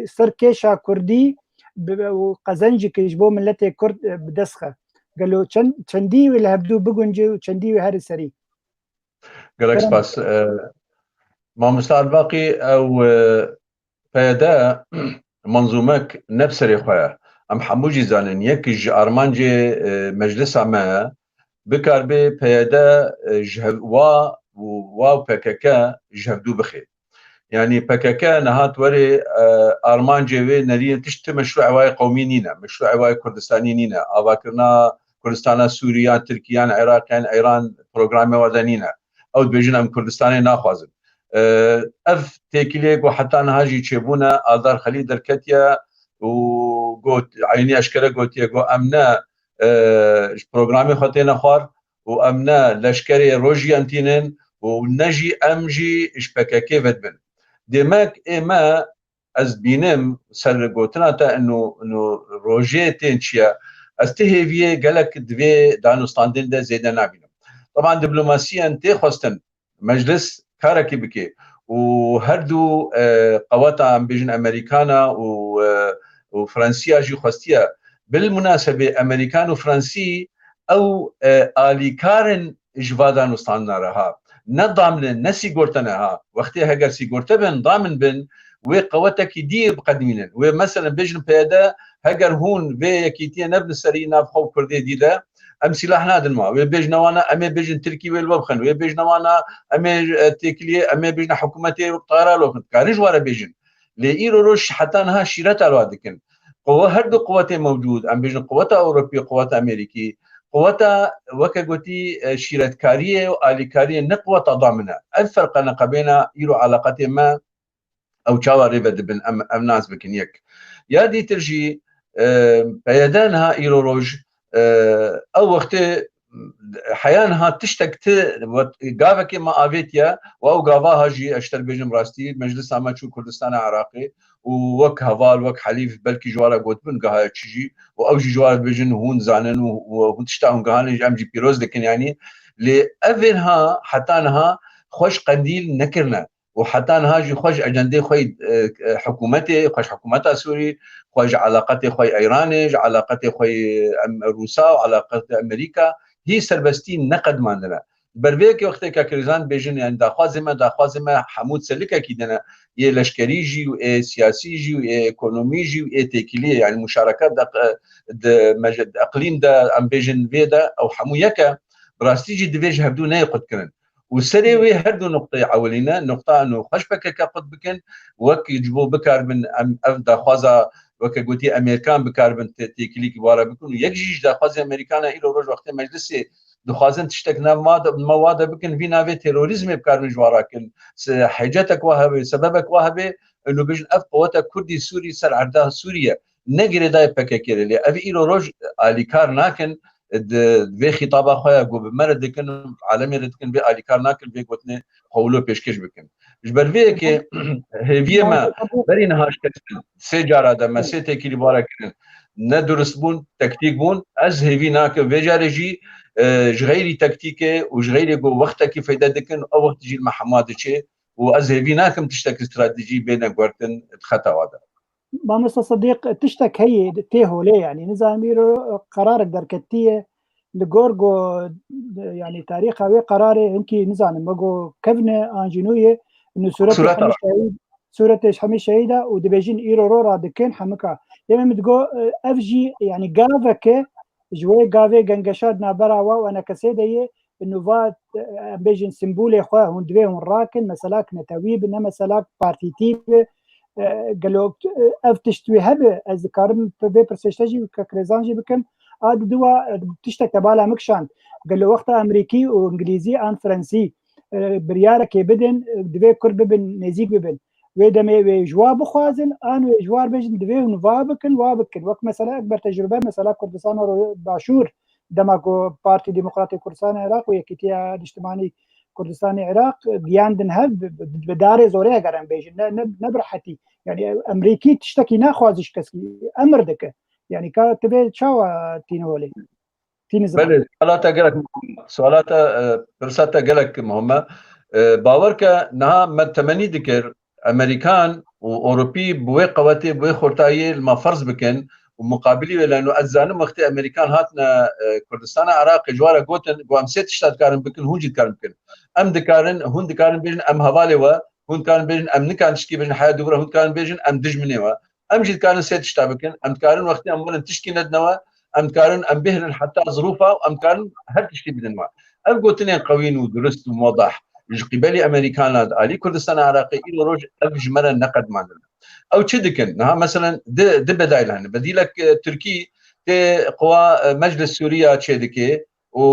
ser kêşa Kurdî bi, û qezencekî ji bo miletê Kurd, e, bi dest xe. Gelo çend, çendî wê li hevdû biguncê û çendî wê here serî? Gelek Kerem. Spas. E, Mamosta Elbaqî, ew, e, P Y D menzûmek ne bi serê xwe ye. Em hemû jî zanin, yek ji armancê, e, meclisa me ye, bikaribe P Y D, e, ji hev-, wa û, wa û P K K ji hevdû bixê. Yanî P K K niha werê, e, armancê wê nerîn tişt ti meşrûê wayê qewmî nîne, meşrûê wayê Kurdistanî nîne, avakirina Kurdistana Sûrî yan Tirkî yan Iraq yan Îran programê wa de nîne. Ew dibêjin em Kurdistanê naxwazin. E, ev têkiliyê ku heta niha jî çêbûne, Aldar Xelî derketiye û got, eynî eşkere gotiye ku em ne, e, ji programê xwe têne xwar û em ne leşkerê rojiyentîn in û ne jî em jî ji P K K ve dibin. Demek ê me ez dibînim ser gotina te ino, ino rojê tên çi ye, ez ti hêviyê gelek di vê danûstandin de zêde nabînim. Teban diplomasiyan tê xwestin, meclis karekî bike û her du, e, qeweta em bêjin Amerîkana û, e, û Fransiya jî xwestiye. Bil munasebê Amerîkan û Fransî ew, e, alîkar in ji va danûstandina re ha. Ne damne, ne sîgorte ne ha. Wextê heger sîgorte bin, damin bin, wê qewetekî dî biqedimînin. Wê meselen bêjin P Y D, heger hûn vê yekîtiyê nebin serî nav xwe û Kurdê dî de, em sîlah nadin ma. Wê bêjine wana, em ê bêjin Tirkî wê li we bixin. Wê bêjine wana, em ê, e, têkiliyê, em ê bêjine hikûmetê tara li we bixin. Dikarin ji we re bêjin. Lê îro roj heta niha şîreta li wa dikin. Quwe, her du quwetê mewcûd, em bêjin quweta Ewropî, quweta Amerîkî, quweta, weke gotî, e, şîretkariyê û alîkariyê ne quweta damin e. Ev ferqe neqebêna îro eleqetê me, ew çawa rê ve dibin, em, em nas bikin yek. Ya dîtir jî, e, P Y D niha îro roj, e, ew wextê heya niha tiştek ti, wet-, gavekê me avêtiye, û ew gava ha jî, ez ji te bêjim rastî, meclisa me çû Kurdistana Iraqê, û wek heval, wek helîf, belkî ji we re gotibin, gaha çi jî, û ew jî ji we re dibêjin, hûn zanin û, û hûn tişta hûn gihanê jî em jî pîroz dikin, yanî. Lê ev ên ha, heta niha xwe ji qendîl nekirine. Û heta niha jî xwe ji ecendê xwe yî, e, e, hikûmetê, xwe ji hikûmeta Sûrî, xwe ji eleqetê xwe yî Îranê, ji eleqetê xwe yî, em, Rûsa û eleqetê Amerîka hî serbestî neqedimandine. Ber vê yekê wextê Kak Rêzan bêjin, yani daxwazê me, daxwazê me hemû selikekî dene, yê leşkerî jî û ê siyasî jî û ê ekonomî jî û ê têkiliyê, yani muşarekat de, di meje-, di eqlîm de, em bêjin vê de, ew hemû yek e, bi rastî jî divê ji hevdû neyê qutkirin. Û serê wê her du nuqteyê ewilîne, nuqta eno xweş P K K qut bikin, wek ji bo bikaribin em ev daxwaza, weke gotî, Amerîkan bikaribin tê-, têkilîkî wara bikin. Û yek jî ji daxwazê Amerîkan e, îro roj wextê meclisê dixwazin tiştek nav ma de, ma wa de bikin, vî navê terorîzmê bikaribin ji wara kin. Se-, hêcetek wa hebe, sebebek wa hebe, eno bêjin ev quweta Kurdî Sûrî ser erda Sûriye ne girêdayê P K K re lê. Ev îro roj alîkar nakin, di vê xîtaba xwe ya ku bi me re dikin, alemê re dikin, vê alîkar nakin, vê gotinê xwe wilo pêşkêş bikin. Ji ber vê yekê hêviyê me berî niha şikestin, sê cara de me sê têkilî bara kirin, ne durist bûn, tektîk bûn. Ez hêvî nakim vê carê jî, e, ji xeyrî tektîkê û ji xeyrê ku wextekî feyde dikin, ew wext jî li me hema diçê û ez hêvî nakim tiştekî stratejî bêne guhertin di xeta wa de. Mamosta Sidîq, tiştek heye tê holê, yani nizanim îro qerarek derketiye li gor ku, yani tarîxa wê qerarê hinkî nizanim me got kevne an jî nû ye, inu sûretê Sûreta hemî şehîd, sûretê hemî şehîd e û dibêjin îro ro radikin hemika. Yê min digot, ev jî yani gaveke ji wê gavê gengeşa di navbera wa û enekesê de ye, nûva, em bêjin, simbolê xwe hûn divê hûn rakin, meselak netewî bi, ne meselak partîtî bi. E, gelo, e, ev tişt wê hebe, ez dikarim vê pirsê ji te jî, Kek Rêzan jî bikim. A di dua, e, tiştek te bala min kişand. Gelo wexta Amerîkî û Îngilîzî an Fransî, e, biryarekê bidin, e, divê Kurd bibin, nêzîk bibin. Wê demê wê ji wa bixwazin, an wê ji war bêjin, divê hûn va bikin, wa bikin. Wek mesela Ekber tecrube, mesela Kurdistana Ro-, Başûr, dema ku Partî Demokratê Kurdistanê Iraq û Yekîtiya Niştimanî Kurdistanê Iraq giyandin hev bi, bi, bi darê zorê, eger em bêjin, ne, ne, ne bi rehetî. Yani Amerîkî tiştekî naxwazî ji keskî, emir dike. Yani ka tu vê çawa tîne holê? Tîne ziman. Belê, suala te gelek muhim e. Suala te, e, pirsa te gelek muhim e. E, bawer ke niha me temenî dikir, Amerîkan û Ewropî bi wê qewetê, bi wê xurtayiyê li me ferz bikin û muqabilî wê leno. Ez zanim wextê Amerîkan hatine, e, Kurdistana Iraqê, ji wan re gotin ku em sê tişta dikarin bikin, hûn jî dikarin bikin. Em dikarin, hûn dikarin bêjin em hevalê we, hûn dikarin bêjin em nikan tiştkî bêjin heya dûvira, hûn dikarin bêjin em dijminê we. Em jî dikarin sê tişta bikin. Em dikarin wextê em werin tiştkî nedine we, em dikarin em bihrin heta zirofa û em dikarin her tiştî bidin we. Ev gotinên qewîn û durist û modah ji qîbelî Amerîkana di alî Kurdistana Iraqê îro roj ev ji me re neqedmandin. Ew çi dikin? Niha meselen di, di bedayl hene. Bedîlek, e, Tirkî tê quwa, e, Meclis Sûriya çêdike û,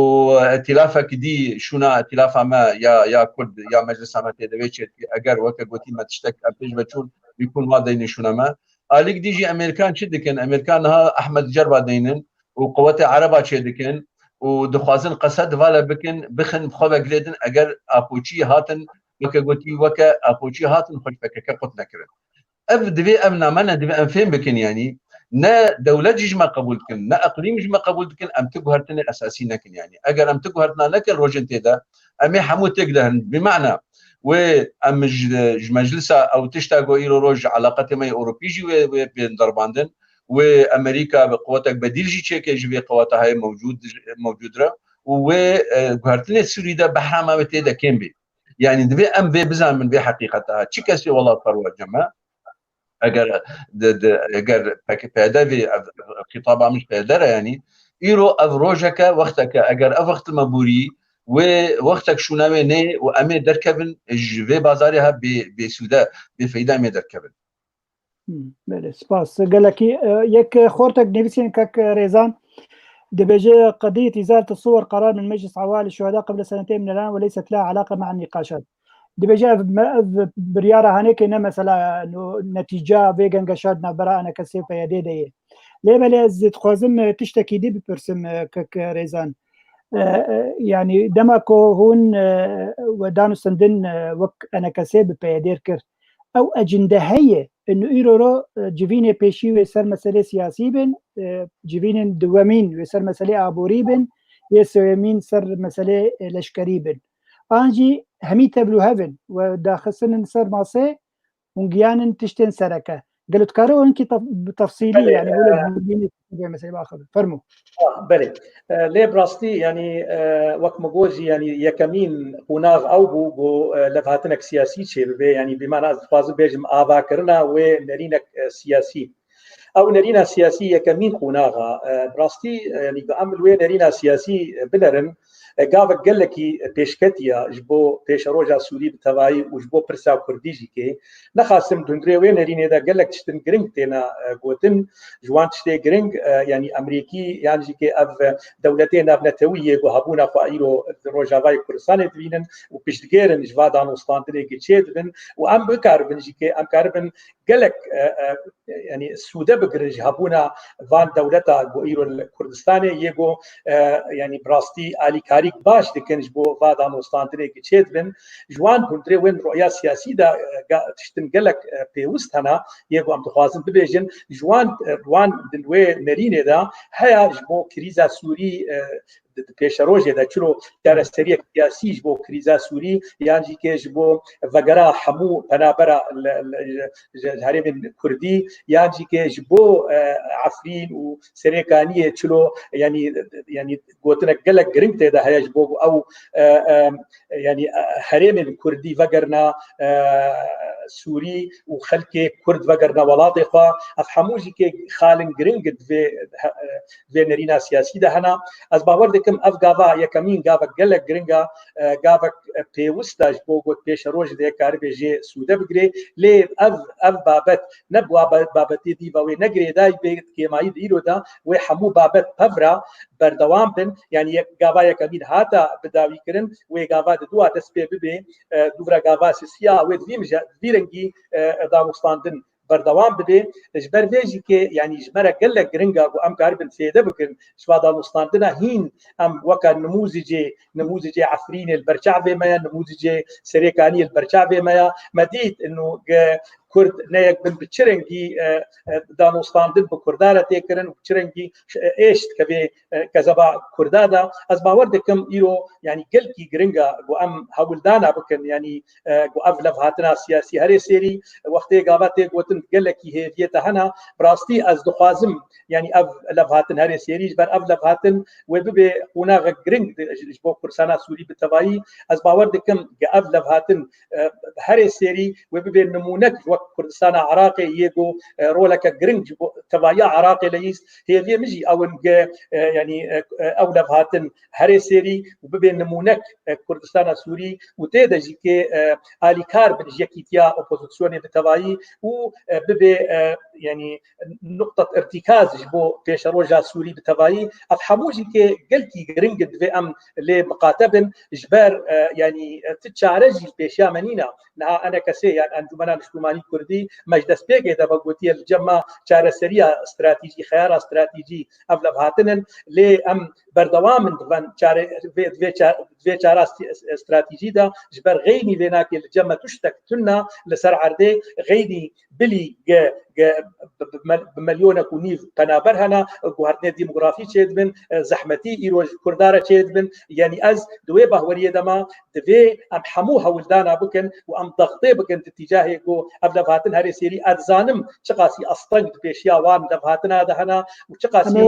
e, îtîlafek dî şûna îtîlafa me ya, ya Kurd ya Meclisa me tê de wê çêdike. Eger weke gotî me tiştek em pêş ve çûn, bîkûn wa deynê şûna me. Alîk dî jî Amerîkan çi dikin? Amerîkan niha Ehmed Cerba deynin û quwetê Ereba çêdikin û dixwazin qesed vala bikin, bixin bi xwe ve girêdin, eger apoçî hatin, weke gotî, weke apoçî hatin xwe ji P K K qut nekirin. Ev divê ev name ne, divê em fêm bikin, yanî ne dewlet jî ji me qebûl dikin, ne eqlîm ji me qebûl dikin, em ti guhertinê esasî nekin yanî. Eger em ti guhertina nekin rojên tê de, em ê hemû têk de herin. Bi mana wê em ji, ji meclisa ew tişta ku îro roj ji eleqetê me yê Ewropî jî wê, wê bên derbandin, wê Amerîka bi quwetek bedîl jî çêke ji vê qeweta heye mewcûd, mewcûd re û wê, e, guhertinê Sûrî de behra me wê tê de kêm bê. Yanî divê em vê bizanin, vê heqîqeta. Çi kesê welat perwa cem e? Eger di, di, eger P K P D vê ev, ev xîtaba min ji P D re, yanî îro ev rojeke, wexteke, eger ev wext me bûrî, wê wextek şûna wê neyê û em ê derkevin ji vê bazarê ha bê, bêsûde, bêfeyda em ê derkevin. Hmm, belê, spas. Gelekî, e, yek, e, xortek nivîsîn Kek Rêzan, dibêje: "قضية إزالة الصور قرار من مجلس عوائل الشهداء قبل سنتين من الآن وليست لها علاقة مع النقاشات." Dibêje ev me-, ev biryara hanekê ne mesela, no, netîca vê gengeşa di navbera enekesê û P Y D de ye. Lê belê ez dixwazim, e, tiştekî dî bipirsim, e, Kek Rêzan. E, e, yanî dema ku hûn, e, we danûstendin, e, wek enekesê bi P Y D kir, ew ecinde heye, inu îro ro, e, civînê pêşî wê ser meselê siyasî bin, e, civînên diwemîn wê ser meselê aborî bin, yê sêyemîn ser meselê, e, leşkerî bin. An jî hemî tevlûhev in we daxistinin ser masê, hûn giyanin tiştên sereke. Gelo tu kare hinkî tef-, bi tefsîlî, Belê, yani e, wele vê mesele axivî. Fermo. Ah, belê. E, lê bi rastî, yanî, e, wek min got jî, yanî yekemîn qonax ew bû, ku, e, levhatinek siyasî çêbibe, yanî bi mana ez dixwazim bêjim avakirina wê nerînek, e, siyasî. Ew nerîna siyasî yekemîn qonaxa, e, bi rastî, e, yanî ku em li wê nerîna siyasî, e, binerin, e, gavek gelekî pêşketî ya ji bo pêşeroja Sûrî bi tevayî û ji bo pirsa Kurdî jî kê. Nexasim di hundirê wê nerînê de gelek tiştin giring têne, e, gotin. Ji wan tiştê giring, e, yanî Amerîkî yan jî kê ev dewletê navnetewî yê ku hebûna xwe îro di Rojavayê Kurdistanê dibînin û piştgêrin ji va danûstandinê giçê dibin û em bikaribin jî kê em karibin gelek, e, e, yanî sûde bigirin ji hebûna van dewleta ku îro li Kurdistanê yê ku, e, yanî bi rastî alîkarîk baş dikin ji bo va danûstandinê giçê dibin. Ji wan hundirê wên roya siyasî de, e, ga-, tiştin gelek, e, pêwist hene, yê ku em dixwazin bibêjin. Ji wan, e, wan di wê nerînê de heya ji bo krîza Sûrî, e, di, di pêşerojê de çilo çareseriyek siyasî ji bo krîza Sûrî yan jî kê ji bo vegera hemû penabera li, li, ji, ji herêmên Kurdî yan jî kê ji bo, e, Efrîn û Serêkaniyê çilo, yanî, yanî gotinek gelek giring tê de heye ji bo ku ew, e, e, yanî, e, herêmên Kurdî vegerina, e, Sûrî û xelkê Kurd vegerina welatê xwe. Ev hemû jî kê xalin giring di vê, e, vê nerîna siyasî de hene. Ez bawer dikim ev gava yekemîn gavek gelek giring e, e, gavek, e, pêwist e ji bo ku pêşerojê de karibe jê sûde bigire. Lê ev, ev babet ne bi wa ba-, babetê dî ve wê ne girêdayî bê, kêmayî di îro de wê hemû babet pevra berdewam bin. Yanî yek, gava yekemîn hata bidawî kirin, wê gava diduwa dest pê bibe, e, dûvra gava sisiya wê di vî mije-, di vî rengî, e, danûstandin berdewam bibe. Ji ber vê jî kê, yanî ji me re gelek giring e ku em karibin fêde bikin ji va danûstandina hîn. Em weke nimûzicê, nimûzicê Efrînê li ber çavê me ye, nimûzicê Serêkaniyê li ber çavê me ye. Me dît inu ge Kurd ne yek bin bi çi rengî, e, e, danûstandin bi Kurda re tê kirin û bi çi rengî, e, êş dikeve, e, kezeba Kurda de. Ez bawer dikim îro, yanî gelkî giring e ku em hewldana bikin, yanî, e, ku ev levhatina siyasî herê sêrî wextê gava tê gotin gelekî hêviyê te hene. Bi rastî ez dixwazim, yanî ev levhatin herê sêrî ji ber ev levhatin wê bibe qonaxek giring di, ji, ji bo Kurdistana Sûrî bi tevayî. Ez bawer dikim ku ev levhatin, e, herê sêrî wê bibe nimûnek ji wek Kurdistana Iraqê yê ku, e, roleke giring ji bo tevayiya Iraqê leyîst. Hêviyê min jî ew in ge, e, yanî, e, e, ew levhatin herê sêrî û bibe nimûnek, e, Kurdistana Sûrî û tê de jî kê, e, alîkar bin ji yekîtiya opozisyonê bi tevayî û, e, bibe, e, yanî nuqtet irtîkaz ji bo pêşeroja Sûrî bi tevayî. Ev hemû jî kê gelkî giring in divê em lê miqate bin ji ber, e, yanî, e, ti çare jî li pêşiya me nîne. Niha enekesê yan Encûmena Niştimanî Kurdî me ji destpêkê de ve gotiye li cem me çareseriya stratejî, xeyara stratejî ev levhatin in. Lê em berdewam in diven çare-, vê, vê ça-, vê çara st-, stratejî de ji ber xeynî vê nakê li cem me tiştek tune li ser erdê xeynî bilî ge, ge, bi, bi mel-, bi milyonek û nîv penaber hene, guhertinê demografî çêdibin, e, zehmetî îro ji Kurda re çêdibin. Yanî ez di wê bahweriyê de me, divê em hemû hewldana bikin û em dextê bikin di tîcahê ku ev levhatin herê sêrî. Ez dizanim çiqasî asteng di pêşiya wan levhatina de hene û çiqasî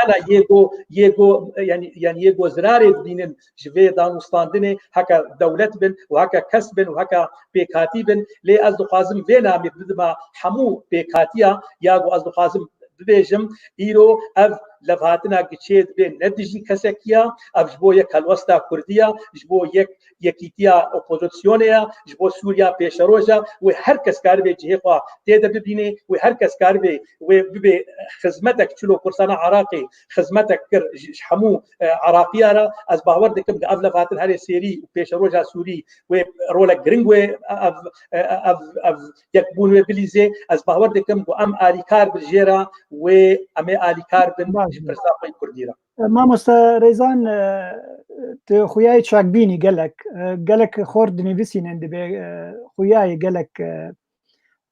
hene yê ku, yê ku, yanî, yanî yê ku zirarê dibînin ji vê danûstandinê, heke dewlet bin û heke kes bin û heke pêkhatî bin. Lê ez dixwazim vê namê bidime hemû pêkhatiya ya ku ez dixwazim bibêjim, îro ev levhatina giçê dibe ne dijî kesekî ya, ev ji bo yek helwesta Kurdî ya, ji bo yek yekîtiya opozisyonê ya, ji bo Sûriya pêşeroja, wê her kes karibe cihê xwe tê de bibîne, wê her kes karibe wê bibe xizmetek çilo Kurdistana Iraqê xizmetek kir ji, ji hemû, e, Iraqiya re. Ez bawer dikim ku ev levhatin herê sêrî û pêşeroja Sûrî wê rolek giring wê ev, ev, ev, ev yekbûn wê bilîzê. Ez bawer dikim ku em alîkar bin jê re, wê em ê alîkar bin ji pirsa xwe yê Kurdî re. Mamoste Rêzan, e, tu xuyayê çakbînî gelek, e, gelek xort dinivîsînin dibe, e, xuyayê gelek, e,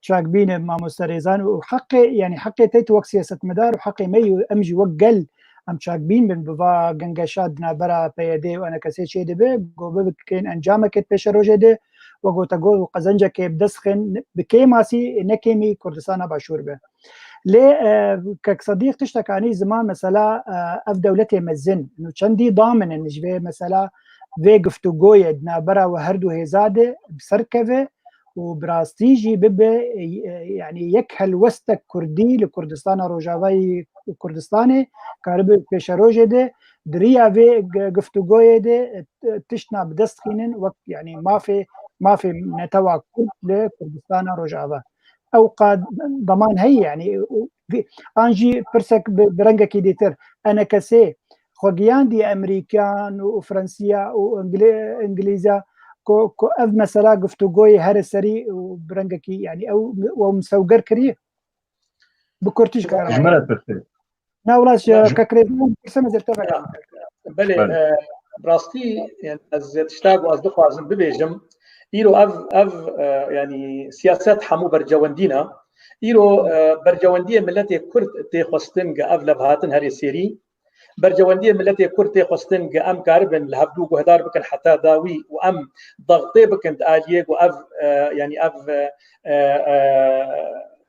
çakbîn e mamoste Rêzan û heqê, yanî heqê te tu wek siyasetmedar û heqê me yî em jî wek gel em çakbîn bin bi va gengeşa di navbera P Y D û enekesê çê dibe, ku bibikên encameke di pêşerojê de we gote got û qezencekê bi dest xin bi kêmasî, ne kêmî Kurdistana Başûr be. Lê, e, kek Sedîq tiştek anî ziman, mesela, e, ev dewletê mezin, nû çendî daminin ji vê, mesela, vê guftûgoyê di navbera we her du hêza de bi ser keve û bi rastî jî bibe, e, yani yek helwestek Kurdî li Kurdistana Rojavayî Kurdistanê karibe pêşerojê de di riya vê g-, guftûgoyê de, e, t-, tiştna bi dest xînin wek, yani mafê, mafê netewa Kurd li Kurdistana Rojava. Ew qad deman heye, yani, û vî-, an jî pirsek bi, bi rengekî dîtir. Enekesê xwe giyandî Emerîkan û, û Fransiya û Îngilî-, Îngilîza ku, ku ev mesela guftûgoyê here serî û bi rengekî, yani ew, ew misewger kiriye? Bi kurtî ji kar. Ji me re pirsê. Na wila ji Ji- kek Rêzan pirse me zêr te vegan. Belê, Belê. e, bi rastî, yani, ez tişta ku ez dixwazim bibêjim, îro ev, ev, e, yani, siyaset hemû bercewendî ne. Îro, e, bercewendiyê miletê Kurd tê xwestin ge ev levhatin herê sêrî. Bercewendiyê miletê Kurd tê xwestin ge em karibin li hevdû guhdar bikin heta dawî û em dextê bikin di aliyê ku ev, e, yani, ev, e, e,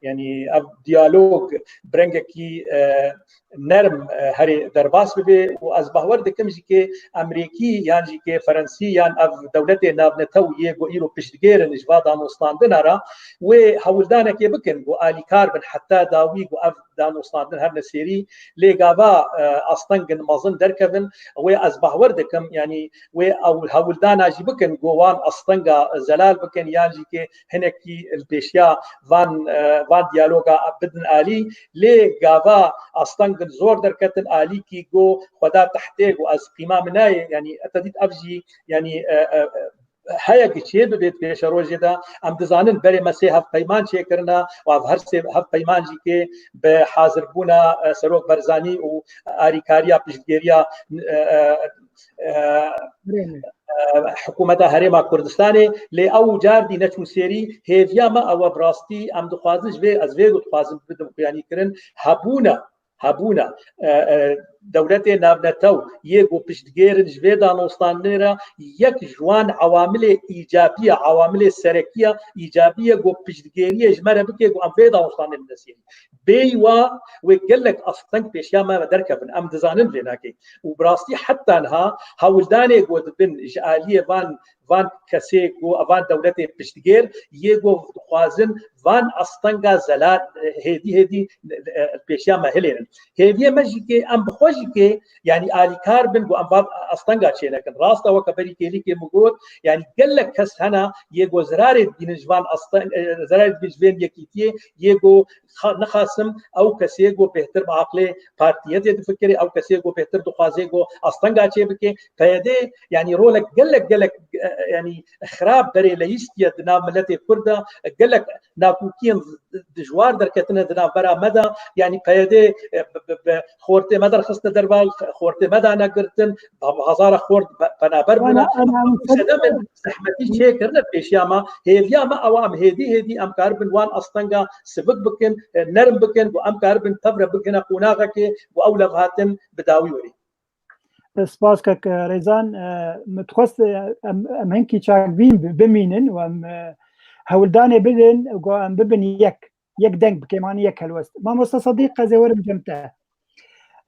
yani, ev diyalog bi rengekî, e, nerm, e, herê derbas bibe û ez bawer dikim jî ke Emerîkî yan jî ke Ferensî yan ev dewletê navnetew yê ku îro piştgêr in ji va danûstandina re, wê hewldanekê bikin ku alîkar bin heta dawî ku ev danûstandin herne sêrî, lê gava, e, astengin mezin derkevin, wê ez bawer dikim, yani wê ew hewldana jî bikin ku wan astenga zelal bikin yan jî ke hinekî li pêşiya van, e, van diyaloga bidin alî, lê gava astengin zor derketin alîkî ku xweda tehtê ku ez qîma min nayê, yani te dît ev jî, yani, e, e, e, heye ki çê bibêt pêşerojê de, em dizanin berê me sê hevpeyman çêkirine û ev her sê hevpeyman jî ke bi hazirbûna, e, Serok Barzanî û arîkariya piştgêriya, e, e, e, Herêmê. e, hikûmeta Herêma Kurdistanê, lê ew car dî neçûn sêrî. Hêviya me ew e, bi rastî em dixwazin ji vê, ez vê ku dixwazim bidim xuyanîkirin, hebûna, hebûna, e, e, dewletê navnetew yê ku piştgêr in ji vê danûstandinê re, yek ji wan ewamilê îcabî ye, ewamilê serekî ye, îcabî ye ku piştgêriyê ji me re bike ku em vê danûstandinê bidin sêrî. Bêyî wa wê gelek asteng pêşiya me ve derkevin. Em dizanin vê nake. Û bi rastî heta niha hewldanê ku dibin ji aliyê van, van kesê ku, van dewletê piştgêr yê ku dixwazin van astenga zelal, e, hêdî hêdî, e, pêşiya me hilêrin. Hêviyê me jî ke em bi xwe jî ke, yani, alîkar bin ku em van astenga çênekin. Rast e, weke berî kêlîkê min got, yani gelek kes hene yê ku zirarê dibînin ji van asteng, e, zirarê dibînin ji vê yekîtiyê, yê ku xa-, nexasim ew kesê ku bêhtir bi aqlê partiyetê difikirê, ew kesê ku bêhtir dixwazê ku astenga çê bike. P Y D, yani, rolek gelek, gelek, e, yani, xirab berê leyîstiye di nav miletê Kurd de, gelek nakokiyên dijwar derketine di navbera me de, yani, P Y D, e, bi, bi, bi xortê me derxistine derve, xortê me dane girtin, bi hezara xort be-, penaber bûne. Ana, ana, Sedemên zehmetî çêkirine pêşiya me, hêviya me ew e, em hêdî hêdî em karibin wan astenga sivik bikin, e, nerm bikin, ku em karibin pevre bigihine qonaxekê ku ew levhatin bi dawî werî. Spas kek Rêzan, e, min dixwest, e, em, em hinkî çakbîn bi-, bimînin û em, e, hewldanê bidin ku em bibin yek, yek deng bikêm, anî yek helwest. Mamoste Sedîq, ez ê werim cem te.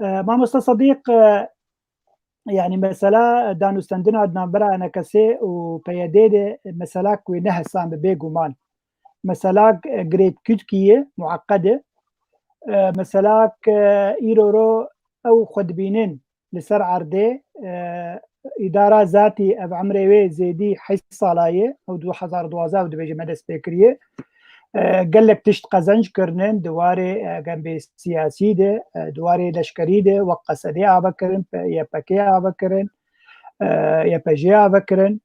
E, Mamoste Sedîq, e, yani mesela danûstendina di navbera E N K S û P Y D de mesela ku wê ne hesan bi bêguman. Mesela, e, girêdkûtkî ye, mueqqed e. E, mesela, e, îro ro ew xwe dibînin li ser erdê, e, îdara zatî ev emrê wê zêdî heşt sala ye, ew du hezar duwazdeh ew dibêje me dest pê kiriye. E, gelek tişt qezenc kirinin di warê, e, gembê siyasî de, e, di warê leşkerî de, wek Qesedê ave kirin, P-, Y P G ave kirin, e, Y P G ave kirin.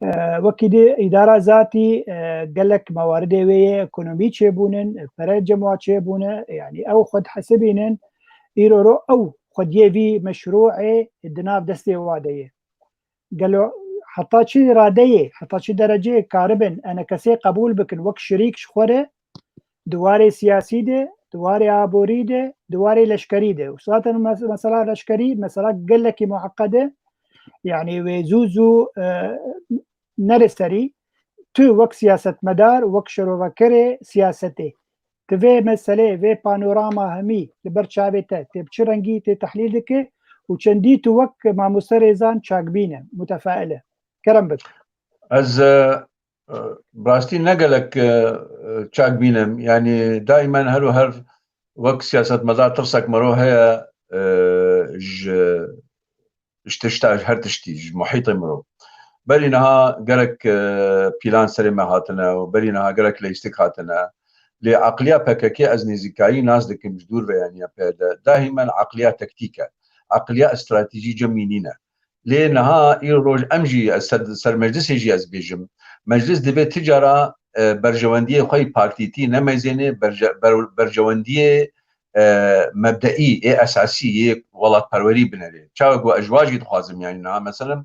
E, wekî dî îdara zatî, e, gelek mewaridê wê yê ekonomî çêbûnin, pere cem wa çêbûne, yani ew xwe dihesibînin, îro ro ew xwediyê vî meşrûê di nav destê wa de ye. Gelo heta çi radeyê, heta çi dereceyê karibin E N K S'ê qebûl bikin wek şirîk ji xwe re, di warê siyasî de, di warê aborî de, di warê leşkerî de. Û zaten mes-, mesela leşkerî, mesela gelekî mueqqed e. Yani wê zû zû, e, nere serî. Tu wek siyasetmedar, wek şirovekerê siyasetê, tu vê meselê, vê panorama hemî li ber çavê te tê bi çi rengî tê tehlîl dike û çendî tu wek mamoste Rêzan çakbîn e, mutefail e? Kerem bik. Ez e, e, bi rastî ne gelek e, e, çakbîn im. Yanî daîmen her û her wek siyasetmedar tirsek mero heye e, ji ji tişta, ji her tiştî, ji muhîtê mirov. Berî niha gelek e, pîlan serê me hatine û berî niha gelek leyîstik hatine. Lê aqliya P K K ez nêzîkayî nas dikim ji dûr ve, yanî ya P Y D. Dahîmen aqliya tektîk e. Aqliya stratejî cemî nîne. Lê niha îro roj em jî, ez ser, ser meclisê jî ez bêjim. Meclis divê ti cara e, berjewendiyê xwe yê partîtî nemeyzêne, berje, ber, berjewendiyê e, mebdeî, ê esasî, yê welatperwerî binerê. Çawa ku ez ji wa jî dixwazim, yanî niha mesela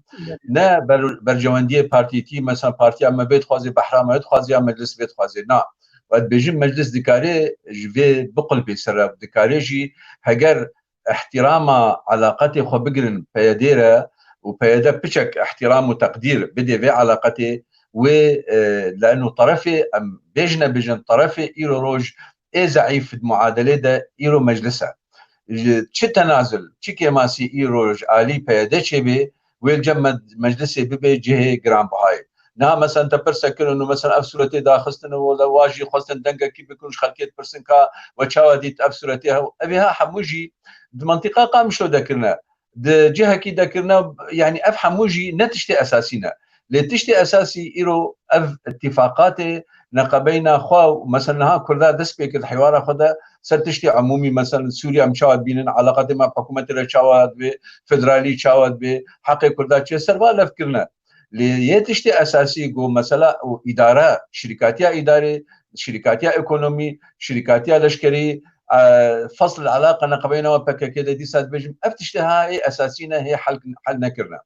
ne ber, berjewendiyê partîtî, mesela partiya me vê dixwazê, behra me vê dixwazê ya meclis vê dixwazê. Na, ez dibêjim meclis dikare ji vê biqulpê ser re, dikare jî heger îhtîrama elaqetê xwe bigirin P Y D re û P Y D piçek îhtîram û teqdîr bidê vê elaqetê, wê e, leno terefê, em bêjine bêjin terefê îro roj ê zeîf di muadelê de îro meclis e. Ji çi tenazul, çi kêmasî îro ji alî P Y D çêbê, wê li cem me-, meclisê bibe cihê giranbihayê. Niha mesela te pirse kirin û mesela ev sûretê daxistin û wela wa jî xwestin dengekî bikin û ji xelkê dipirsin ka we çawa dît ev sûretê hew-, evê ha hemû jî di mentiqa Qamişlo de kirine. Di cihekî de kirine, yanî ev hemû jî ne tiştê esasî ne. Lê tiştê esasî îro ev îtîfaqatê neqebeyna xwe û mesela niha Kurda dest pê kir di hêwara xwe de ser tiştê emûmî, mesela li Sûriye em çawa dibînin, eleqatê me bi hikûmetê re çawa dibe, federalî çawa dibe, heqê Kurda çi ye, ser va lef kirine. Lê yê tiştê esasî ku mesela û îdare, şirîkatiya îdarê, şirîkatiya ekonomî, şirîkatiya leşkerî, e, fasl eleqa neqebeyna we P K K de dîsa dibêjim, ev tiştê ha ê esasî ne, hê hel, hel nekirine.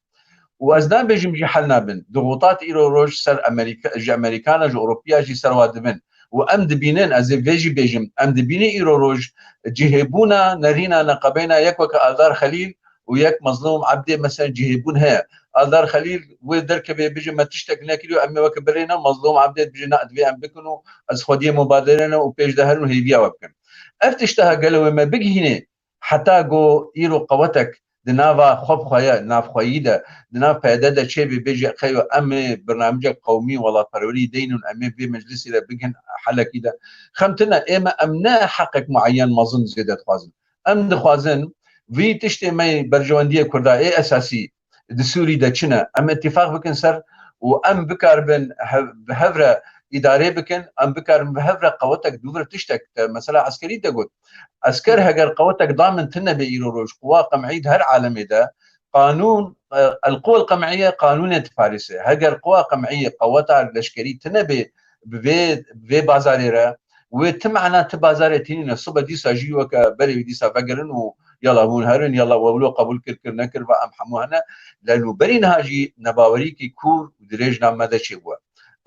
Û ez nabêjim jî hel nabin. Dixutat îro roj ser Amerîka, ji Amerîkana, ji Ewropiya jî ser wa dibin. Û em dibînin, ez ê vê jî bêjim, em dibînin îro roj cihêbûna nerîna neqebeyna yek weke Aldar Xelîl û yek Mezlûm Ebdê mesela cihêbûn heye. Aldar Xelîl wê derkevê bêje me tiştek nekiriyo, em ê weke birê ne, Mezlûm Ebdê dibêje na, divê em bikin û ez xwediyê mubadere ne û pêş de herin û hêviya we bikin. Ev tişta gelo wê me bigihînê heta ku îro qewetek di nava xwe bi xwe ye, navxweyî de, di nav P Y D de çêbê bêje xeyo em ê birnamicek qewmî welatperwerî deynin û em ê vê meclisî re bigin helekî de. Xem tune ê me em ne heqek mueyen mezin zêde dixwazin. Em dixwazin vî tiştê me yê berjewendiyê Kurda ê esasî di Sûrî de çi ne, em îtîfaq bikin ser û em bikaribin hev, bi hev re îdarê bikin, em bikaribin bi hev re qewetek dûvir tiştek te mesela eskerî te got. Esker heger qewetek damin tune bê îro roj, quwa qem'î di her alemê de qanûn, e, el quwel qem'iye qanûnê diparêse. Heger quwa qem'î qeweta leşkerî tune bê bi vê, vê bazarê re, wê ti mana ti bazarê tînîne, sibe dîsa jî weke berê wî dîsa vegerin û yala hûn herin, yala we wilo qebûl kir, kir nekir, va em hemû hene. Leno berî niha jî nebawerîkî kûr û dirêj nav me de çêbûye.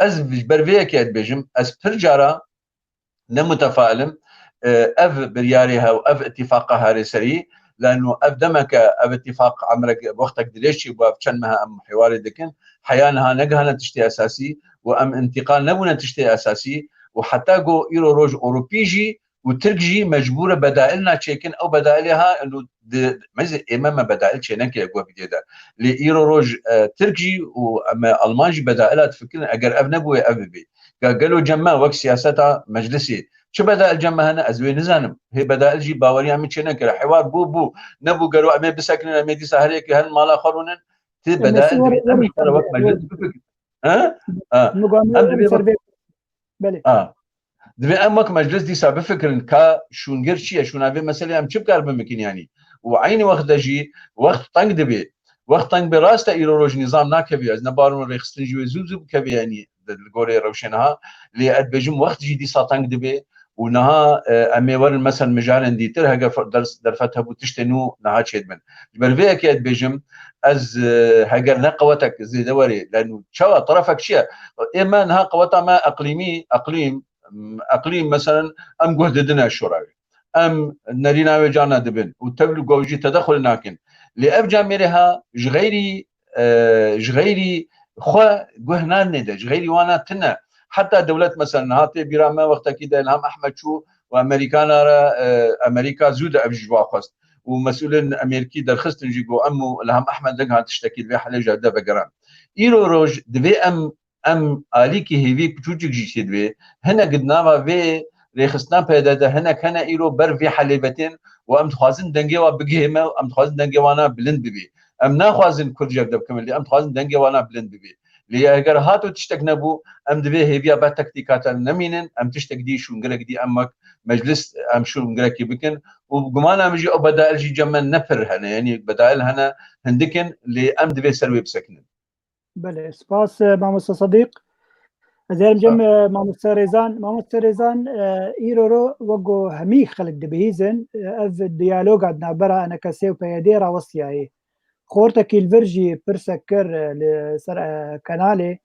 Ez ji ber vê yekê dibêjim, ez pir cara ne mutefail im, e, ev biryarê hew, ev îtîfaqa harê serî, leno ev demeke, ev îtîfaq emrek, wextek dirêj çêbûye, ev çend mehe em hêwarê dikin, heya niha negihane tiştê esasî û em întîqal nebûne tiştê esasî û heta ku îro roj Ewropî jî û Tirk jî mecbûr e bedail naçêkin, ew bedailê ha, eno di, meyzê ê me, me bedail çênekiriye ku vîdê de. Lê îro roj, e, Tirk jî û em, e, Alman jî bedaila difikirin, eger ev nebûye, ev bibê. Ga gelo cem me wek siyaseta meclisê çi bedail cem me hene, ez wê nizanim. Hê bedail jî baweriya min çênekire. Hêwar bû, bû. Nebû, gelo em ê bisekinin, em ê dîsa her yekê herin mala xwe rûnin. Ti bedail divê em ji xwe re wek meclis bifikirin. Ha? Ha. Em divê wek Belê. Ha. Divê em wek meclis dîsa bifikirin ka şûngir çi ye, şûna vê meselê em çi bikaribin bikin yanî. Û eynî wext de jî wext teng dibe. Wext teng be, rast e, îro roj nîzam nakeve. Ez ne bawer im rêxistin jî wê zû zû bikeve yanî li gorê rewşê niha. Lê ez dibêjim wext jî dîsa teng dibe û niha, e, em ê werin mesela mijarên dîtir, heger fe-, ders-, derfet hebû tiştê nû niha çêdibin. Ji ber vê yekê ez dibêjim, ez, e, heger ne qewetek zêde were, leno çawa, terefek çi ye? Ê me niha qeweta me eqlîmî, eqlîm, m, eqlîm, meselen, em guh didine şora wê. Em nerîna wê carna dibin û tevlî ku jî tedexul nakin. Lê ev camêrê ha ji xeyrî, e, ji xeyrî xwe guh nadinê de, ji xeyrî wana tune. Heta dewlet, mesela, niha tê bîra me, wextekî de Ilham Ehmed çû û Amerîkana re, e, Amerîka zû de ev jî ji wa xwest. Û mesûlên Amerîkî derxistin jî, got, em û Ilham Ehmed, leng ha tiştekî li vê helê ji hev de vegeran. Îro roj divê em, em alîkî hêvî piçûçik jî çê divê. Hinek di nava vê rêxistina P Y D de hinek hene îro ber vê helê ve tên û em dixwazin dengê wa bigihê me û em dixwazin dengê wana bilind bibê. Em naxwazin Kurd ji hev de bikin, lê em dixwazin dengê wana bilind bibê. Lê eger hato tiştek nebû, em divê hêviya be tektîkatan nemînin, em tiştek dî, şûngirek dî, em wek meclis, em şûngirekî bikin. Û gumana min jî ew bedail jî cem me ne pir hene, yanî bedail hene, hindik in, lê em divê ser wê bisekinin. Belê, spas, e, mamoste Sadiq. Ez ê cem, e, mamoste Rêzan. Mamoste Rêzan, e, îro ro wek ku hemî xelk dibihîzin, e, ev diyaloga di navbera E N K S û P Y D rawestiyayê. Xortekî li vir jî pirsek kir, e, li ser, e, kanalê,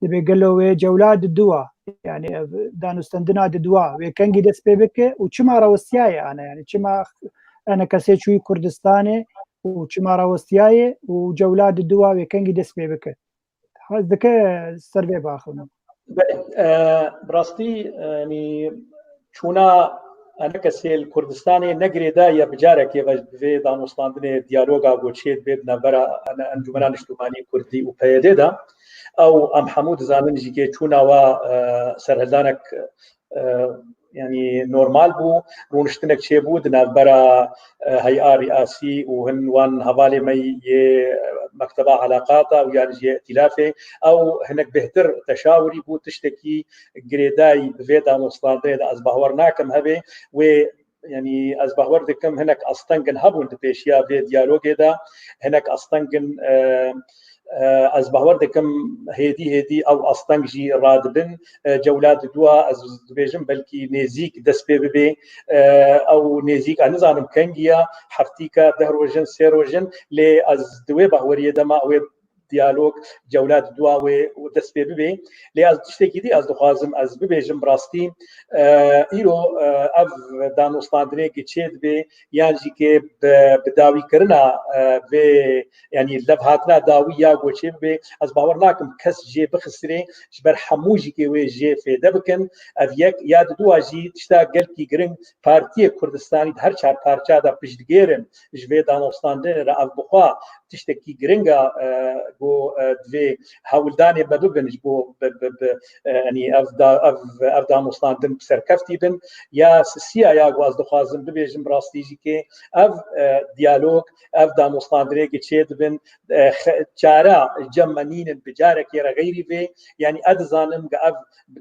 dibê gelo wê cewla di dua, yani ev danûstendina di dua, wê kengî dest pê bike û çima rawestiyaye ane, yani çima E N K S çûyî Kurdistanê û çima rawestiyaye û cewla di dua wê kengî dest pê bike. Hez dike ser vê baxivin. Belê, e, bi rastî, e, yanî çûna E N K S li Kurdistanê ne girêdayî ye, bi carekê ve bi vê danûstandinê diyaloga ku çê dibe di navbera Encûmena Niştimanî Kurdî û P Y D de. Ew em hemû dizanin jî kê çûna wa, e, serhildanek, e, yanî normal bû, rûniştinek çêbû di navbera, e, hey'a riyasî û hin wan hevalê me yê mekteba elaqata û yan jî yê îtîlafê. Ew hinek bêhtir teşawirî bû, tiştekî girêdayî bi vê danûstandinê de ez bawer nakim hebe. Wê, yanî ez bawer dikim hinek astengin hebûn di pêşiya vê diyalogê de, hinek astengin, e, e, ez bawer dikim hêdî hêdî ew asteng jî radibin. E, cewla di dua ez dibêjim belkî nêzîk dest pê bibe. E, ew nêzîk ez nizanim kengî ya, heftîka, deh rojin, sê rojin, lê ez di wê baweriyê de me wê diyalog, cewla di dua wê dest pê bibe. Lê ez tiştekî dî ez dixwazim ez bibêjim bi rastî, e, îro, e, ev danûstandinê ki çê dibe, yan jî ki bi, bi dawîkirina, e, vê, yanî levhatina dawî ya ku çê bibe, ez bawer nakim kes jê bixisirê, ji ber hemû jî kê wê jê fêde bikin. Ev yek, ya di dua jî tişta gelkî giring, partiyê Kurdistanî di her çar parça de piştgêr in ji vê danûstandinê re, ev bi xwe tiştekî giring e, e, ku, e, divê hewldanê me bibin ji bo bi, bi, bi, e, yanî ev da, ev, ev danûstandin bi serkeftî bin. Ya sisiya ya ku ez dixwazim bibêjim bi rastî jî kê ev, e, diyalog, ev danûstandinê ki çê dibin, e, xe-, çara cem me nînin bi carekê re xeyrî vê. Yanî ez dizanim ki ev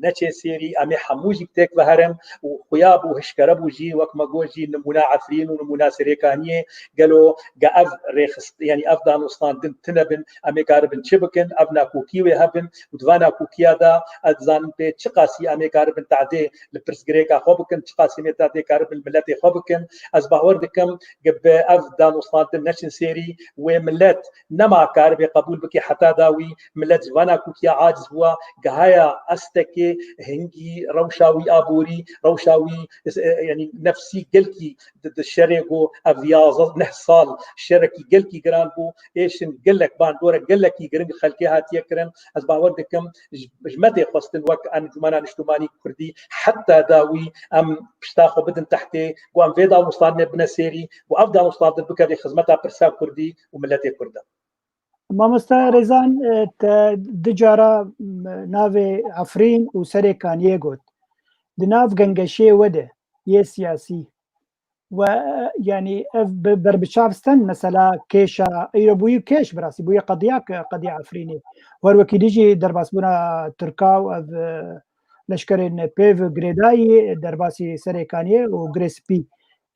neçê sêrî, em ê hemû jî bi têk ve herin û xuya bû, hişkere bû jî, wek me got jî, nimûna Efrîn û nimûna Serêkaniyê, gelo ge ev rêxist, yanî ev danûstandin tune bin, em ê karibin çi bikin, ev nakokî wê hebin û di van nakokiya de ez dizanim pê çiqasî em ê karibin tehdê li pirsgirêka xwe bikin, çiqasî em ê tehdê karibin miletê xwe bikin. Ez bawer dikim ge bi ev danûstandin neçin sêrî, wê milet nema karibe qebûl bike heta dawî, milet ji vana kokiya aciz bûwa, gihaya estekê hingî rewşa wî aborî, rewşa wî, e, yanî nefsî gelkî di, di şerê ku ev yazdeh neh sal şerekî gelkî giran bû, êşin gelek bandorek gelekî giring xelkê hatiye kirin. Ez bawer dikim ji, ji me tê xwestin wek Encûmena Niştimanî Kurdî heta dawî em pişta xwe bidin tehtê, ku em vê danûstandinê bine sêrî, ku ev danûstandin bikeve xizmeta pirsa Kurdî û miletê Kurd de. Mamoste Rêzan, e, te du cara, m, navê Efrîn û Serêkaniyê got. Di nav gengeşê we de yê siyasî we, e, yanî ev bi, berbiçav sten mesela kêşa, îro bûyî kêş bi rastî, bûyî qediya, qediya Efrînê. Wer wekî dî jî derbasbûna Tirka û ev, e, leşkerên pêv girêdayî, derbasî Serêkaniyê û Girê Spî.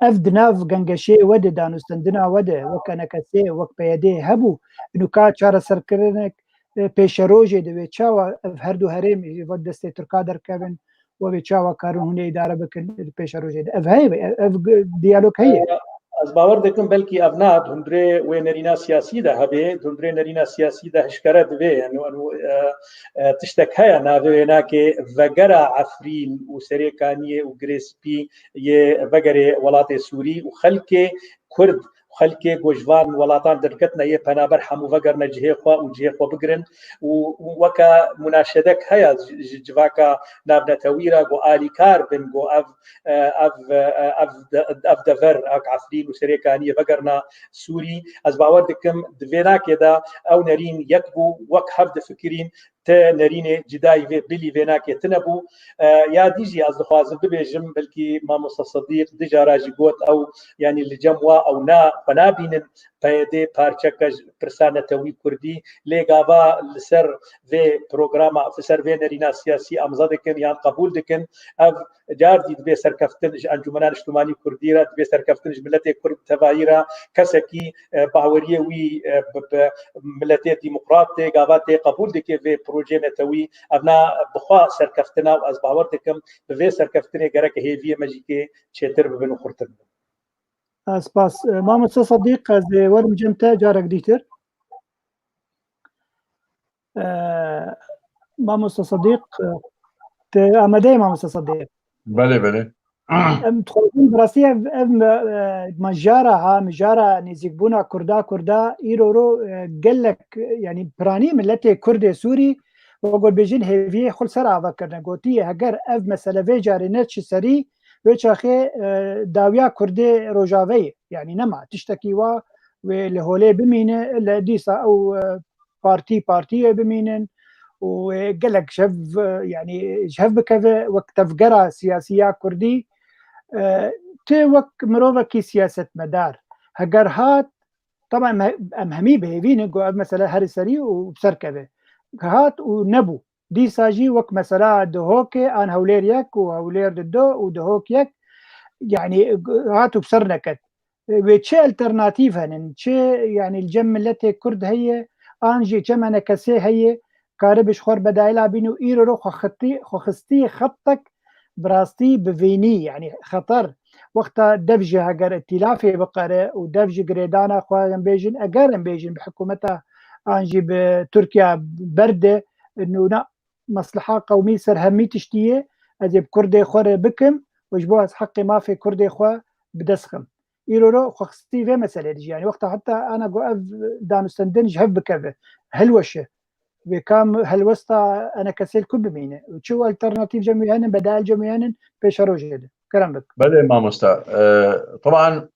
Ev di nav gengeşê we de, danûstendina we de, wek E N K S, wek P Y D hebû, nûka çareserkirinek, e, pêşerojê de wê çawa ev her du herêm ji van destê Tirka derkevin, we wê çawa karin hûn ê îdare bikin li pêşerojê de? Ev heye, ev, ev g-, diyalog heye. Ez bawer dikim belkî ev ne, di hundirê wê nerîna siyasî de hebe, di hundirê nerîna siyasî de hişkere divê, yanî, yanî, e, e, tiştek heye, navê wê nake vegera Efrîn û Serêkaniyê û Girê Spî yê vegerê welatê Sûrî û xelkê Kurd xelkê ku ji van welatan derketine yê penaber hemû vegerine cihê xwe û cihê xwe bigirin û, û weke munaşedek heye ji, ji civaka navnetewî re ku alîkar bin ku ev, e, ev, e, ev de-, ev dever, ak Efrîn û Serê Kaniyê vegerina Sûrî. Ez bawer dikim di vê nakê de ew nerîn yek bû, wek hev difikirîn, ti nerînê cida yî vê bilî vê nakê tine bû. E, ya dî jî ez dixwazim bibêjim, belkî mamosta Sedîq dijara jî got ew, yanî li cem wa ew na xwe nabînin P Y D parçeke ji pirsa netewî kurdî, lê gava li ser vê programa, li ser vê nerîna siyasî amze dikin yan qebûl dikin, ev car dî dibê serkeftin ji Encûmena Niştimanî Kurdî re, dibê serkeftin ji miletê Kurd tevayî re, kesekî, e, baweriyê wî, e, bi, bi miletê demokrat tê, gava tê qebûl dike vê projê netewî, ev na bi xwe serkeftina û ez bawer dikim bi vê serkeftinê gerek hêviyê me jî kê çêtir bibin û xurtir bibin. Ez spas. E, Mamoste Sedîq, ez ê werim cem te carek dîtir. E, Mamoste Sedîq, e, te amade ye, Mamoste Sedîq? Belê, belê. Em dixwazin bi rastî ev, ev me-, e, mijara ha, mijara nêzîkbûna Kurda, Kurda îro ro, e, gelek, e, yanî piranî miletê Kurd ê Sûrî, wek got bêjin hêviyê xwe li ser ava kirine. Gotiye, heger ev mesele vê carê neçi serî, wê çaxê, e, dawiya Kurdê Rojaveyê, yanî nema tiştekî wa wê li holê bimîne, li dîsa ew, e, partî partiyê bimînin û, e, gelek ji hev, e, yanî ji hev bikeve wek tevgera siyasî ya Kurdî, e, tu wek mirovekî siyasetmedar, heger hat, taban em he-, em hemî bi hêvî ne ku ev mesele herî serî û bi ser keve. Hat û nebû. Dîsa jî wek mesela Duhokê an Hewlêr yek û Hewlêr di du û Duhok yek, yanî hat û bi ser neket. Wê çi alternatîf henin? Çi, yanî li cem miletê Kurd heye, an jî cem enekesê heye, karibe ji xwe re bedayila bîn û îro ro xwe xitî-, xwe xistî xetek bi rastî bivînî, yanî xeter. Wexta dev jî heger îtîlafê biqere û dev jî girêdana xwe em bêjin, eger em bêjin bi hikûmeta an jî bi Tirkiye berde, nûna mesleha qewmî ser hemî tiştî ye, ez ê bi Kurdê xwe re bikim û ji bo ez heqê mafê Kurdê xwe bi dest xim. Îro ro xwe xistî vê meselê dijî. Yanî wexta heta ana got ev danûstendin ji hev bikeve, hilweşe. Wê kam helwesta enekesê li ku bimîne? Û çi alternatîf cem wê henin, bedail cem wê henin pêşerojê de? Kerem bik. Belê mamosta. E, teban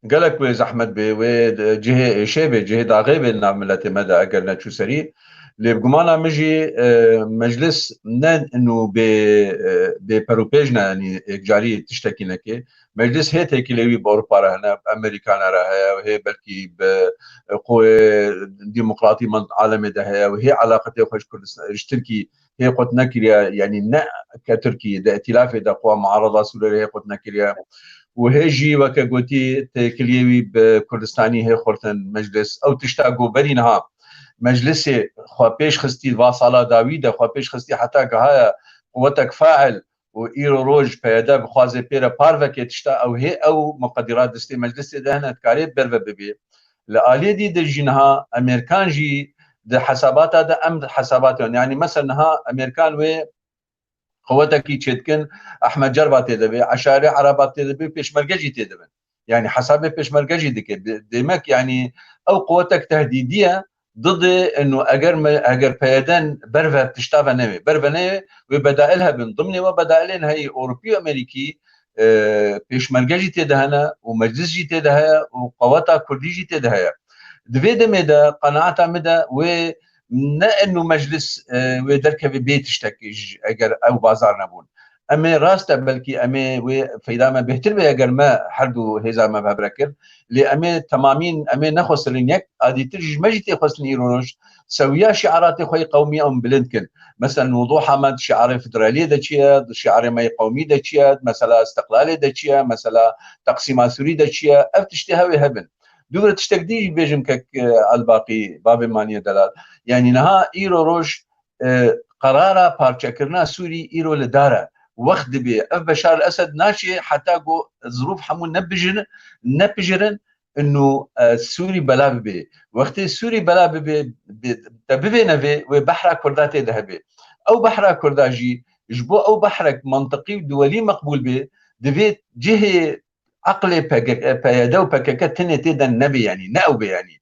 gelek wê zehmet bê, wê cihê êşê bê, cihê daxê bê li nav miletê me de eger neçû serî. Lê bi gumana min jî, e, meclis ne inu bê, e, bê perûpêj ne, yanî yekcarî tiştekî neke. Meclis hê têkilê wî bi Ewropa re hene, bi Amerîkana re heye, hê belkî bi, e, qûyê demokratî min alemê de heye, hê eleqetê xwe ji Kurdistan, ji Tirkî hê qut nekiriye, yanî ne ke Tirkî di îtîlafê de xwe muarada Sûriyê hê qut nekiriye. Û hê jî weke gotî têkiliyê wî bi Kurdistanî hê xurtin meclis. Ew tişta ku berî niha meclisê xwe pêş xistî, va sala dawî de xwe pêş xistî heta gihaya quwetek fail û îro roj P Y D bixwaze pê re parveke tişta ew hê ew muqedîrat destê meclisê de hene dikarê berve bibê. Li aliyê dî de jî niha Amerîkan jî di hesabata de em di hesabata, yanî mesela niha Amerîkan wê quwetekî çêdikin, Ehmed Cerba tê de bê, Eşarê Eraba tê de bê, pêşmerge jî tê de bin. Yanî hesabê pêşmerge jî dike. De-, demek yanî ew quwetek tehdîdî ye, didê inu eger me, eger P Y D berve tişta ve newê. Berve neyê, wê bedail hebin. Dimnê we bedailên heyî Ewropî û Amerîkî, e, pêşmerge jî tê de hene û meclis jî tê de heye û qeweta Kurdî jî tê de heye. Di vê demê de qenaeta min de wê ne inu meclis, e, wê derkeve bê tiştekî ji, eger ew bazar nebûn. Em ê rast e belkî em ê wê feyda me bêhtir be eger me her du hêza me bi hev re kir. Lê em ê temamîn, em ê nexwestin yek, a dîtir ji me jî tê xwestin îro roj. Sewiya şiaratê xwe yê qewmî em bilind kin. Mesela Nûduha me di şiarê federaliyê de çi ye, di şiarê me yê qewmî de çi ye, mesela istiqlalê de çi ye, mesela teqsîma Sûrî de çi ye, ev tiştê hewê hebin. Dû re tiştek dî jî bêjim kek, e, Elbaqî, bavê Maniyê Delal. Yanî niha îro roj, e, qerara parçekirina Sûrî îro li dar e. Wext dibê. Ev Beşar el Esed naçê heta ku zirûf hemû nebijin-, nepijirin, inu, e, Sûrî bela bibe. Wextê Sûrî bela bibe, bi-, te bivê nevê, wê behra Kurda tê de hebe. Ew behra Kurda jî, ji bo ew behrek mantiqî û duwelî meqbûl be, divê cihê eqlê P K K, P Y D û P K K tenê tê de nebe, yanî ne ew be, yanî.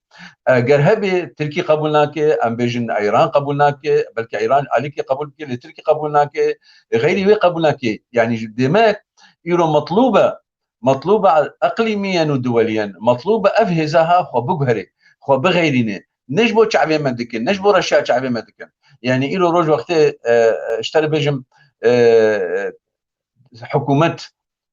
E, ger hebe, Tirkî qebûl nake, em bêjin Îran qebûl nake, belkî Îran alîkî qebûl bike, lê Tirkî qebûl nake, xeyrî wê qebûl nake. Yanî ji demek îro metlûb e, metlûb e eqlîmiyen û duweliyen, metlûb e ev hêza ha xwe biguherê, xwe bixeyrîne. Ne ji bo çavê me dikin, ne ji bo reşa çavê me dikin. Yanî îro roj wextê, e, e, ji te re bêjim, e, hikûmet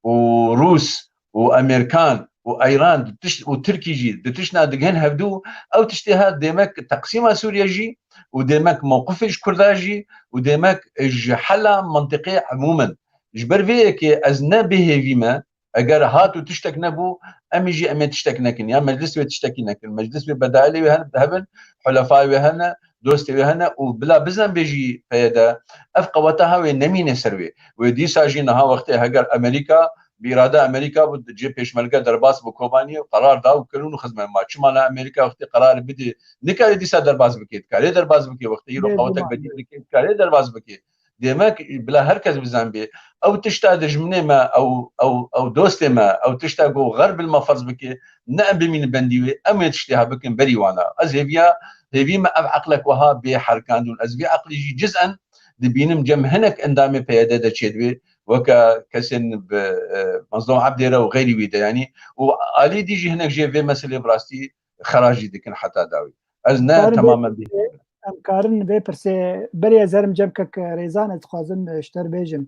û Rûs û Amerîkan û Îran di tişt, û Tirkî jî di tiştna digihên hevdû, ew tiştê ha demek teqsîma Sûriye jî û demek mewqifê ji Kurda jî û demek ji hela mentiqê emûmen. Ji ber vê yekê ez ne bêhêvî me, eger hat û tiştek nebû, em ê jî em ê tiştek nekin. Ya meclis wê tiştekî nekin. Meclis wê bedailê wê hen-, hebin, hulefayê wê hene, dostê wê hene û bila bizan bê jî P Y D, ev qeweta ha wê nemîne ser wê. Wê dîsa jî niha wextê heger Amerîka, bi îrada Amerîka bû, cê pêşmerge derbas bû Kobaniyê, qerar da û kirin û xizmet ma. Çima ne Amerîka wextê qerar bidê, nikare dîsa derbas bike, dikare derbas bike, wextê îro Bê qewetek guman. Bedîl bike, dikare derbas bike. Demek bila her kes bizan bê, ew tişta dijminê me, ew, ew, ew dostê me, ew tişta ku xerb li me ferz bike, ne em bimînin bendî wê, em ê tiştê ha bikin berî wana. Ez hêviya, hêvî me ev eqlek wiha bê herikandin. Ez vê eqlî jî ciz'en dibînim cem hinek endamê P Y D de çêdibê, weke kesên bi, e, Mazlûm Ebdê re û xeyrî wî de, yanî, û alî dî jî hinek jê vê meselê bi rastî xera jî dikin heta dawî. Ez ne Karin temamen vê, bê. Em karin vê pirsê berê ez herim cem kek Rêzan, ez dixwazim, e, ji te re bêjim.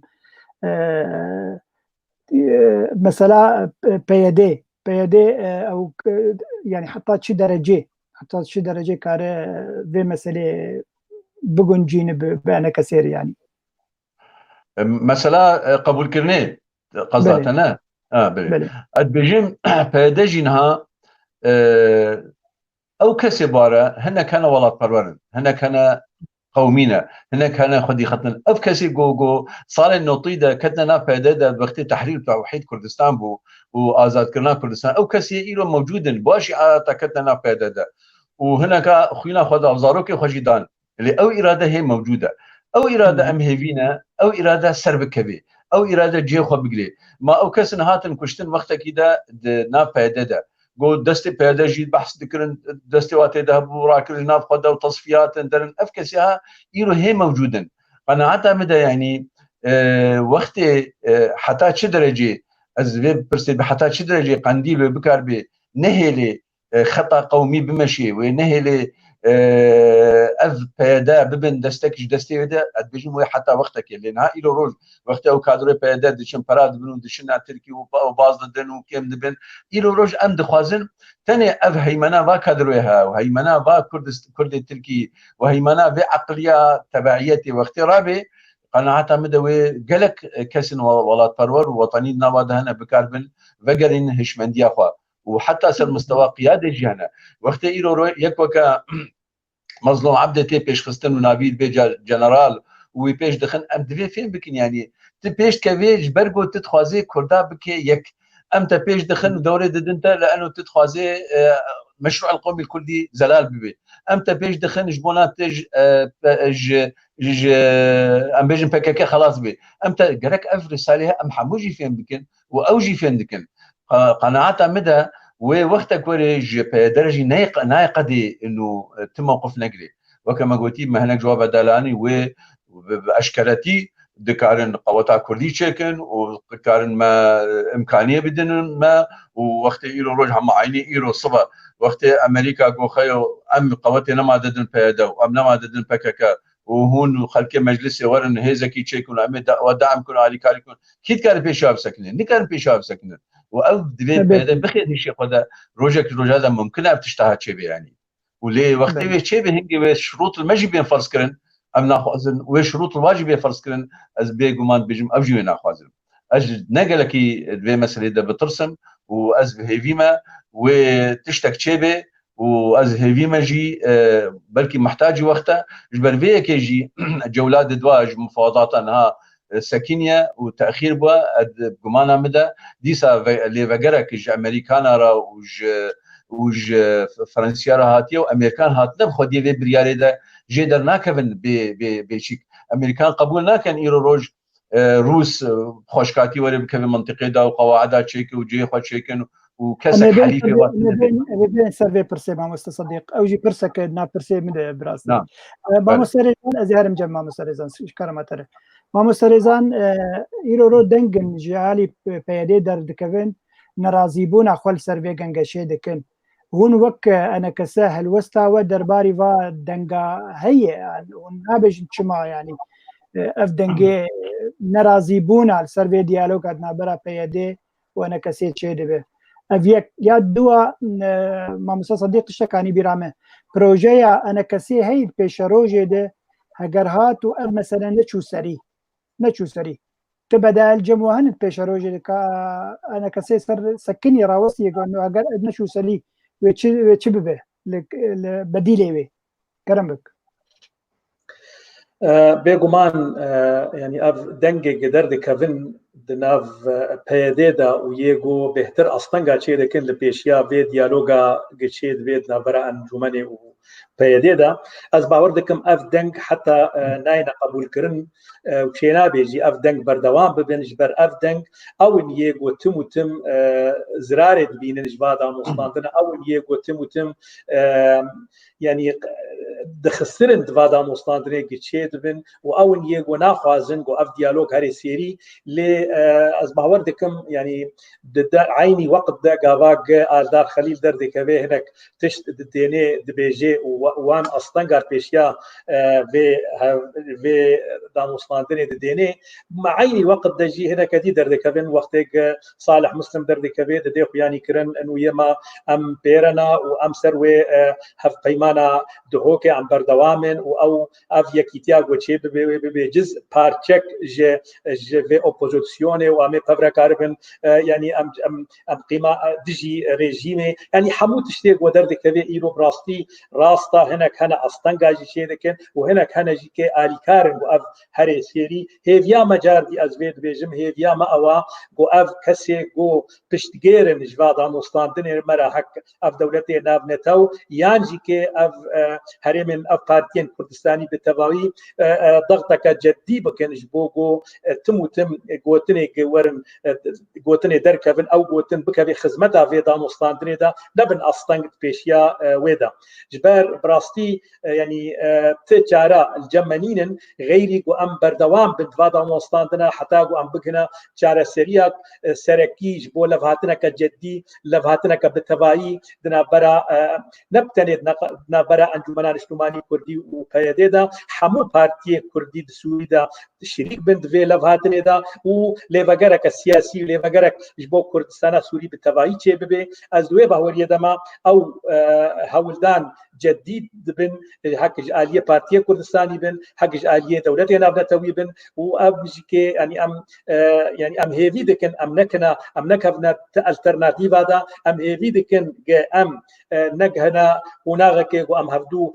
E, e, mesela, e, P Y D, P Y D, e, ew, e, yani heta çi derecê, heta çi derecê kare vê meselê biguncîne bi, bi eneke sêr yani? E, mesela, e, qebûlkirinê, qeza Belê. te ne? Ha, belê. Belê. Ez dibêjim, P Y D jî niha, e, ew kesê bare, hinek hene welatperwer in, hinek hene qewmî ne, hinek hene xwedî xetin. Ev kesê ku, ku salên notî de ketine nav P Y D de, wextê Tehrîr Tewhîd Kurdistan bû û azadkirina Kurdistan, ew kesê îro mewcûd in, ba şîa te ketine nav P Y D de. Û hineka xwîna xwe da, zarokê xwe jî dan. Lê ew îrade hê mewcûd e. Ew îrade Hı hı. em hêvî ne, ew îrade ser bikevê. Ew îrade cihê xwe bigirê. Ma ew kesin hatin kuştin wextekî de di nav P Y D de. Got destê P Y D jî behs dikirin, destê wa tê de hebû, rakirin nav xwe de û tesfiyatin derin. Ev kesê ha îro hê mewcûd in. Qenaeta min de, yanî, e, wextê, e, heta çi derecê, ez vê pirsê bi heta çi derecê Qendîl wê bikar bê nehêlê, e, xeta qewmî bimeşê, wê nehêlê, e, ev P Y D bibin destek ji destê wê de, ez dibêjim wê heta wextekê. Lê niha îro roj, wextê ew kadroyê P Y D diçin, pera dibin û diçin a Tirkî û ba-, û baz didin û kêm dibin. Îro roj em dixwazin tenê ev heymena va kadroyê ha, û heymena va Kurdist-, Kurdê Tirkî û heymena vê eqliya tebeiyetê wextê rabe, qenaeta min de wê gelek, e, kesên we-, welatperwer û wetanî di nava de hene bikar bin, vegerînin hişmendiya xwe. Û heta ser mistewa qiyadê jî hene. Wextê îro ro-, yek weke Mazlûm Ebdê tê pêşxistin û navî dibê ce-, general û wî pêş dixin, em divê fêm bikin, yanî tu pêş dikevê ji ber ku tu dixwazê Kurda bike yek. Em te pêş dixin û dewrê didin te li eno tu dixwazê, e, meşrû el qewmî kurdî zelal bibe. Em te pêş dixin ji bona tu ji, e, pe-, ji, ji, em bêjin P K K xelas bê. Em te gerek ev risalê em hemû jî fêm bikin û ew jî fêm dikin. Qa-, qenaeta min de wê wextek were ji P Y D re jî nayê, nayê qedê ino, e, ti mewqif negirê. Weke me gotî, me hinek ji wa vedalanî wê bi, bi eşkeretî dikarin qeweta kurdî çêkin û dikarin me, e, imkaniyê bidinin me û wextê îro roj hema eynî îro sibe wextê Amerîka got xeyo em qewetê nema didin P Y D û em nema didin P K K û hûn xelkê meclisê werin hêzekî çêkin û em ê da-, we daim kin û alîkarî kin. Kî dikare pêşiya bisekine? Nikarin pêşiya bisekine. Û ew divê P Y D bixê hişê xwe de rojek ji roja de mumkin e ev tişta ha çêbe yanî. Û lê wextê wê çêbe hingê wê şirût li me jî bên ferz kirin, em naxwazin, wê şirût li wa jî bê ferz kirin, ez bêguman dibêjim, ev jî wê naxwazin. Ez ne gelekî di vê meselê de bitirsim û ez bi hêvî me wê tiştek çêbe û ez hêvî me jî, e, belkî mihtacî wext e. Ji ber vê yekê jî cewla di dua ji mufawedata niha, e, sekiniye û texîr bûye. Ez, gumana min de dîsa ve-, lêvegerek ji Amerîkana re û ji, û ji Fransiya re hatiye û Amerîkan hatine bi xwediyê vê biryarê de jê dernakevin bê, bê, bê çîk. Amerîkan qebûl nakin îro roj, e, Rûs, e, xweşkatî were bikeve mintiqê de û qewaida çêke û cihê xwe çêkin û kesek Em ê bên, helîfê em ê, wan em ê tune bên, bê. Em ê bên ser vê pirsê, mamoste Sedîq. Ew jî pirseke di nav pirsê min de ye, bi rastî. Na. E, Belê. Mamoste Rêzan, ez ê herim cem, mamoste Rêzan, ji kerema te re. Mamoste Rêzan, e, îro ro dengin ji alî P Y D'ê derdikevin, nerazîbûna xwe li ser vê gengeşê dikin. Hûn wek, e, enekese helwesta we derbarî va denga heye, yani, hûn nabêjin çima, yani, e, ev dengê nerazîbûna li ser vê diyaloga di navbera P Y D û enekesê çêdibe. Ev yek. Ya dua, e, mamoste Sedîq tiştekanî bîra me. Projeya enekesê hey pêşerojê de heger hat û ev mesele neçû serî. Neçû serî. Ti bedel cem we hene pêşerojê de ka enekesê ser sekinî rawestî yek û heger ev neçû serî wê çi, wê çi bibe li, li bedîlê wê? Kerem bik. E, bêguman, e, yani ev dengê gi derdikevin di nav, e, P Y D de û yê ku bêhtir astenga çêdikin li pêşiya vê diyaloga gi çêdibe di navbera encûmenê û P Y D de. Ez bawer dikim ev deng heta, e, nayêne qebûlkirin, e, û çênabê jî ev deng berdewam bibin, ji ber ev deng ew in yê ku tim û tim, e, zirarê dibînin ji va danûstandina, ew in yê ku tim û tim, e, yanî, e, dixistirin di va danûstandinê gi çêdibin û ew in yê ku naxwazin ku ev diyalog here sêrî lê, e, ez bawer dikim, yanî, di de, eynî weqt de gava gi Aldar Xelîl derdikeve hinek tişt didênê, dibêje û wa-, wan astenga pêşiya, e, vê hev-, vê danûstandinê didênê. Ma eynî weqt de jî hineke dî derdikevin, wextê gi Salih Muslim derdikeve, didê xuyanî kirin, û yê ma em pêrena û em ser wê, e, hevpeymana Duhokê em berdewam in û ew, ev yekîtiya ku çê bibe, wê bibe ciz parçek ji, ji vê opozisyonê û em ê pev re karibin, e, yanî em, em, em qîma, e, dijî rejîmê, yanî hemû tiştê ku derdikeve îro bi rastî rast e, hinek hene astenga jî çê dikin û hinek hene jî kê alîkar in ku ev here sêrî. Hêviya me cardî ez vê dibêjim, hêviya me ew e ku ev kesê ku piştgêr in ji va danûstandinê me re hek ev dewletê navnetew yan jî kê ev, e, herêmên ev partiyên Kurdistanî bi tevayî, e, e, dexteke ceddî bikin ji bo ku, e, tim û tim gotinê ku werin, e, gotinê derkevin, ew gotin bikeve xizmeta vê danûstandinê de, nebin asteng di pêşiya, e, wê de. Ji ber bi rastî, e, yanî, e, ti çare li cem me nînin, xeyrî ku em berdewam bin di va danûstandina heta ku em bigihine çareseriya, e, serekî ji bo levhatineke ceddî, levhatineke bi tevayî di navbera, e, ne bi tenê di nav-, di navbera Encûmena Niştimanî Kurdî û P Y D de, hemû partiyên Kurdî di Sûrî de şirîk bin di vê levhatinê de û lêvegereke siyasî û lêvegerek ji bo Kurdistana Sûrî bi tevayî çêbibe. Ez di wê baweriyê de me ew, e, hewldan ceddî dibin, e, hek ji aliyê Partiyê Kurdistanî bin, hek ji aliyê dewletê navnetewî bin û ev jî kê, yanî em, e, yanî em hêvî dikin, em nekine, em nekevine ti alternatîva de, em hêvî dikin ke em, e, negihine qonaxekê ku em hevdû,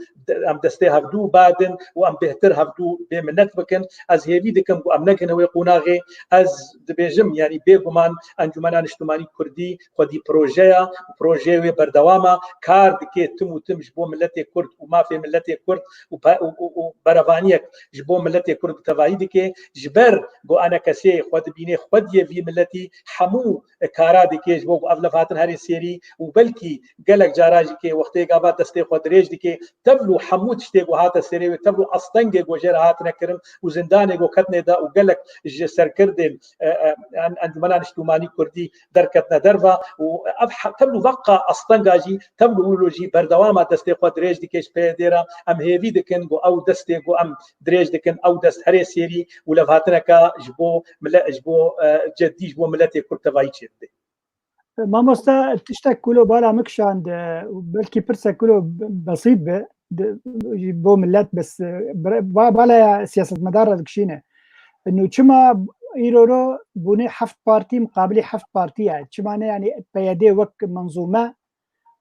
em destê hevdû badin û em bêhtir hevdû bê minet bikin. Ez hêvî dikim ku em negihine wê qonaxê. Ez dibêjim, yanî bêguman Encûmena Niştimanî Kurdî xwedî projeya, projeyê wê berdewam e, kar dike tim û tim ji bo miletê Kurd û mafê miletê Kurd û pe-, û, û, û berevaniyek ji bo miletê Kurd bi tevahî dike. Ji ber ku enekesê xwe dibîne xwediyê vî miletî, hemû kara dike ji bo ku ev levhatin here sêrî û belkî gelek cara jî kê wextê gava destê xwe dirêj dike, tevlû hemû tiştê ku hate serê wê, tevlû astengê ku jê re hatine kirin û zindanê ku ketine de û gelek ji serkirdên, e, e, en-, Encûmena Niştimanî Kurdî derketine derve û ev he-, tevlû veqa astenga jî, tevlû wilo jî berdewama destê xwe dirêj dike ji P Y D re. Em hêvî dikin ku ew destê ku em dirêj dikin, ew dest here sêrî û levhatineke ji bo mile-, ji bo, e, ceddî ji bo miletê Kurd tevayî çêdibe. Mamoste, tiştek ku lo bala min kişand, e, belkî pirsek ku lo b-, besît be, di, ji bo millet bes, e, bre-, ba-, balaya siyasetmedar re dikişîne. Nû çima îro ro bûne heft partî muqabilî heft partî ye? Çima ne, yanî P Y D wek menzûme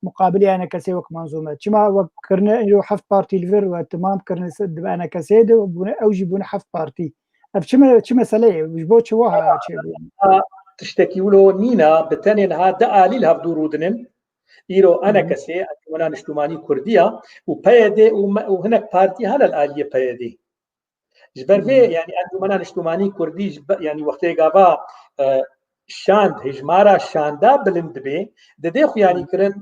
muqabilî enekesê wek menzûme? Çima wek kirine îro heft partî li vir we temam kirine se-, di enekesê de bûne, ew jî bûne heft partî? Ev çi me-, çi mesele ye? Ji bo çi wiha çêbû? Ha, tiştekî wilo nîne, bi tenê niha di alî li hevdû rûdinin. Îro Hı hı. enekesê, Encûmena Niştimanî Kurdî ya û P Y D û me-, û hinek partî hene li aliyê P Y D. Ji ber vê, yanî Encûmena Niştimanî Kurdî ji ber, yanî wextê gava, e, şand, hejmara şanda bilind dibe, dide xuyanî kirin,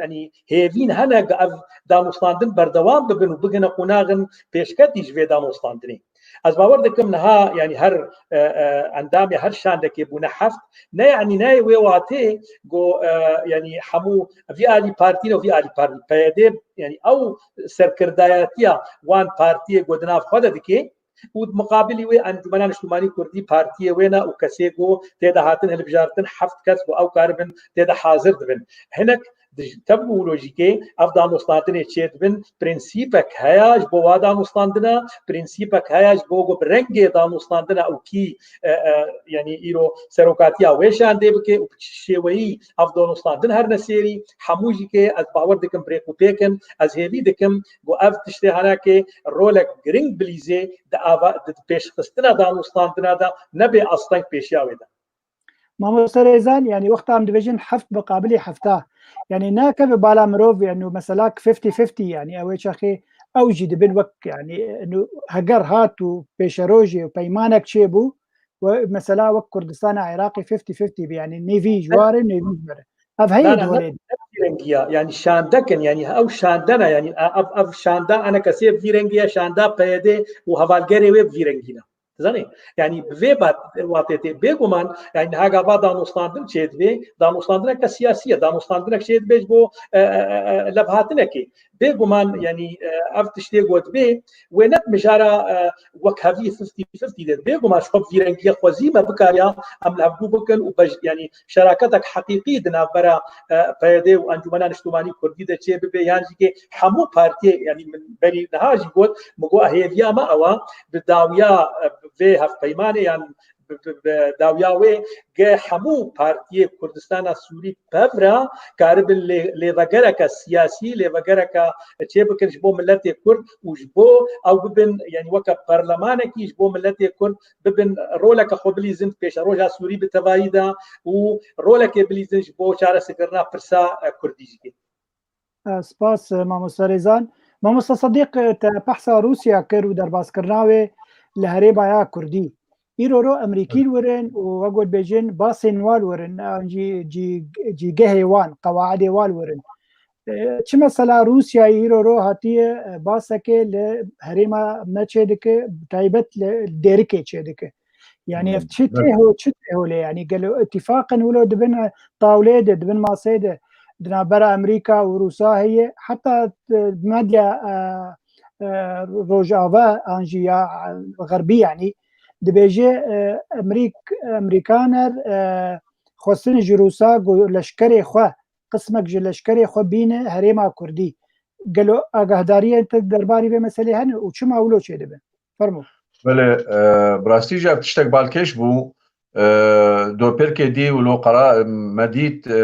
yanî hêvîn hene ku ev danûstandin berdewam bibin û bigihine qonaxin pêşketî ji vê danûstandinê. Ez bawer dikim niha, yanî her, e, e, endamê her şandekê bûne heft, ne yanî nayê wê watê ku, e, yanî hemû vî alî partî ne û vî alî partî, P Y D, yanî ew serkirdayetiya wan partiyê ku di nav xwe de dike, û di muqabilî wê Encûmena Niştimanî Kurdî partiyê wê ne û kesê ku tê de hatin hilbijartin heft kes ku ew karibin tê de hazir dibin. Hinek di ji-, tevlî û lojîkê ev danûstandinê çêdibin, prensîpek heye ji bo wa danûstandina, prensîpek heye ji bo ku bi rengê danûstandina û kî, e, e, yanî îro serokatiya wê şandê bike û bi çi şêweyî ev danûstandin herne sêrî, hemû jî kê ez bawer dikim bi rêk û pêk in, ez hêvî dikim ku ev tiştê henekê rolek giring bilîzê di ava, di pêşxistina danûstandina de nebe asteng pêşiya wê de. Mamoste Rêzan, yanî wexta em dibêjin heft muqabilî hefta, yanî nakeve bala mirov, yanî mesela fifty fifty, yanî ew ê çaxê ew jî dibin wek, yanî, nu heger hat û pêşerojê û peymanek çêbû, we mesela wek Kurdistana Iraqê fifty fifty bi, yanî nêvî ji war e, nêvî ji ber e. Ev heye di holê de. Vî rengiya, yanî şandekin, yanî ew şandena, yanî ev, ev şanda enekesê vî rengiya şanda P Y D û hevalgerê wê vî rengî ne. Dizanî? Yanî bi vê bat-, watê tê. Bêguman, yanî niha gava danûstandin çêdibe, danûstandineke siyasî ye, danûstandinek çêdibe ji bo, e, e, e, e, levhatinekê. Bêguman, yanî, e, ev tiştê got bê, wê ne mijara, e, wekhevî fifty fifty de. Bêguman ji xwe vî rengiyê xwezî me bikariya em li hevdû bikin û bej-, yanî şeraketek heqîqî di navbera, e, P Y D û Encûmena Niştimanî Kurdî de çê bibe, yan jî kê hemû partiyê, yanî min berî niha jî got, min got hêviya me ew e, bi dawiya, e, vê hevpeymanê yan bi, bi, bi dawiya wê ge hemû partiyê Kurdistana Sûrî bi hev re karibin lê-, lêvegereke siyasî, lêvegereke çê bikin ji bo miletê Kurd û ji bo ew bibin, yanî weke perlemanekî ji bo miletê Kurd bibin, roleke xwe bilîzin pêşeroja Sûrî bi tevayî de û rolekê bilîzin ji bo çareserkirina pirsa, e, Kurdî jî. E, spas, e, mamoste Rêzan. Mamoste Sedîq, e, te behsa Rûsya kir û derbazkirina wê li herêma ya Kurdî. Îro ro Emerîkî li wir in û wek got bêjin basên wan li wir in, an jî cî-, cîgehê wan, qewaidê wan li wir in. E, çi mesela Rûsyayê îro ro hatiye, e, basekê li herêma me çêdike, bi taybet li Dêrikê çêdike. Yanî ev çi tê ho-, çi tê holê? Yanî gelo îtîfaqin wilo dibin, e, tawlê de, dibin masê de, di navbera Amerîka û Rûsa heye, heta, e, medya, e, e, Rojava an jî ya, e, Xerbî yanî dibêje, e, Emerîk-, Emerîkaner, e, xwestin ji Rûsa ku leşkerê xwe, qismek ji leşkerê xwe bîne herêma Kurdî. Gelo agahdariyên te derbarî vê meselê hene û çima wilo çêdibe? Fermo. Belê, e, bi rastî jî ev tiştek balkêş bû. E, dopêrkê dî û lo qera-, me dît, e,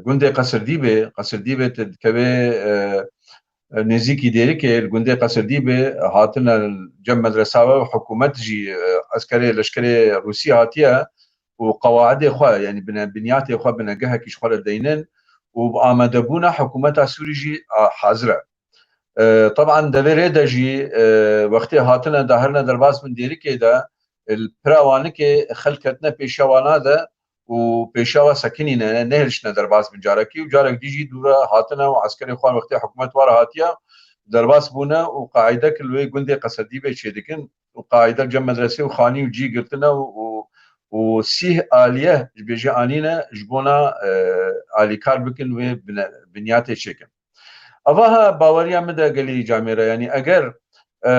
gundê Qesirdîbê, Qesirdîbê te dikeve, e, e, nêzîkî Dêrikê, li gundê Qesirdîbê hatine cem medresa we û hikûmet jî, e, eskerê, leşkerê Rûsî hatiye û qewaidê xwe, yanî bine-, binyatê xwe, binegehekî ji xwe re deynin û bi amadebûna hikûmeta Sûrî jî, a, hazir e. E, teban di vê rê de jî, e, wextê hatine de herine derbas bin Dêrikê de, e, li pira Wanikê xelk ketine pêşiya wana de û pêşiya wa sekinîne, nehêliştine derbas bin carekî û carek dî jî dû re hatine û eskerê xwe wextê hikûmet wa re hatiye derbas bûne û qaîde kir li wê gundê Qesirdîbê çêdikin û qaîde cem medresê û xanî û cî girtine û, û, û sîh aliyeh ji bêjê anîne ji bona, e, alîkar bikin wê bine-, binyatê çêkin. Ava ha baweriya min de gelî camêre, yanî eger, e,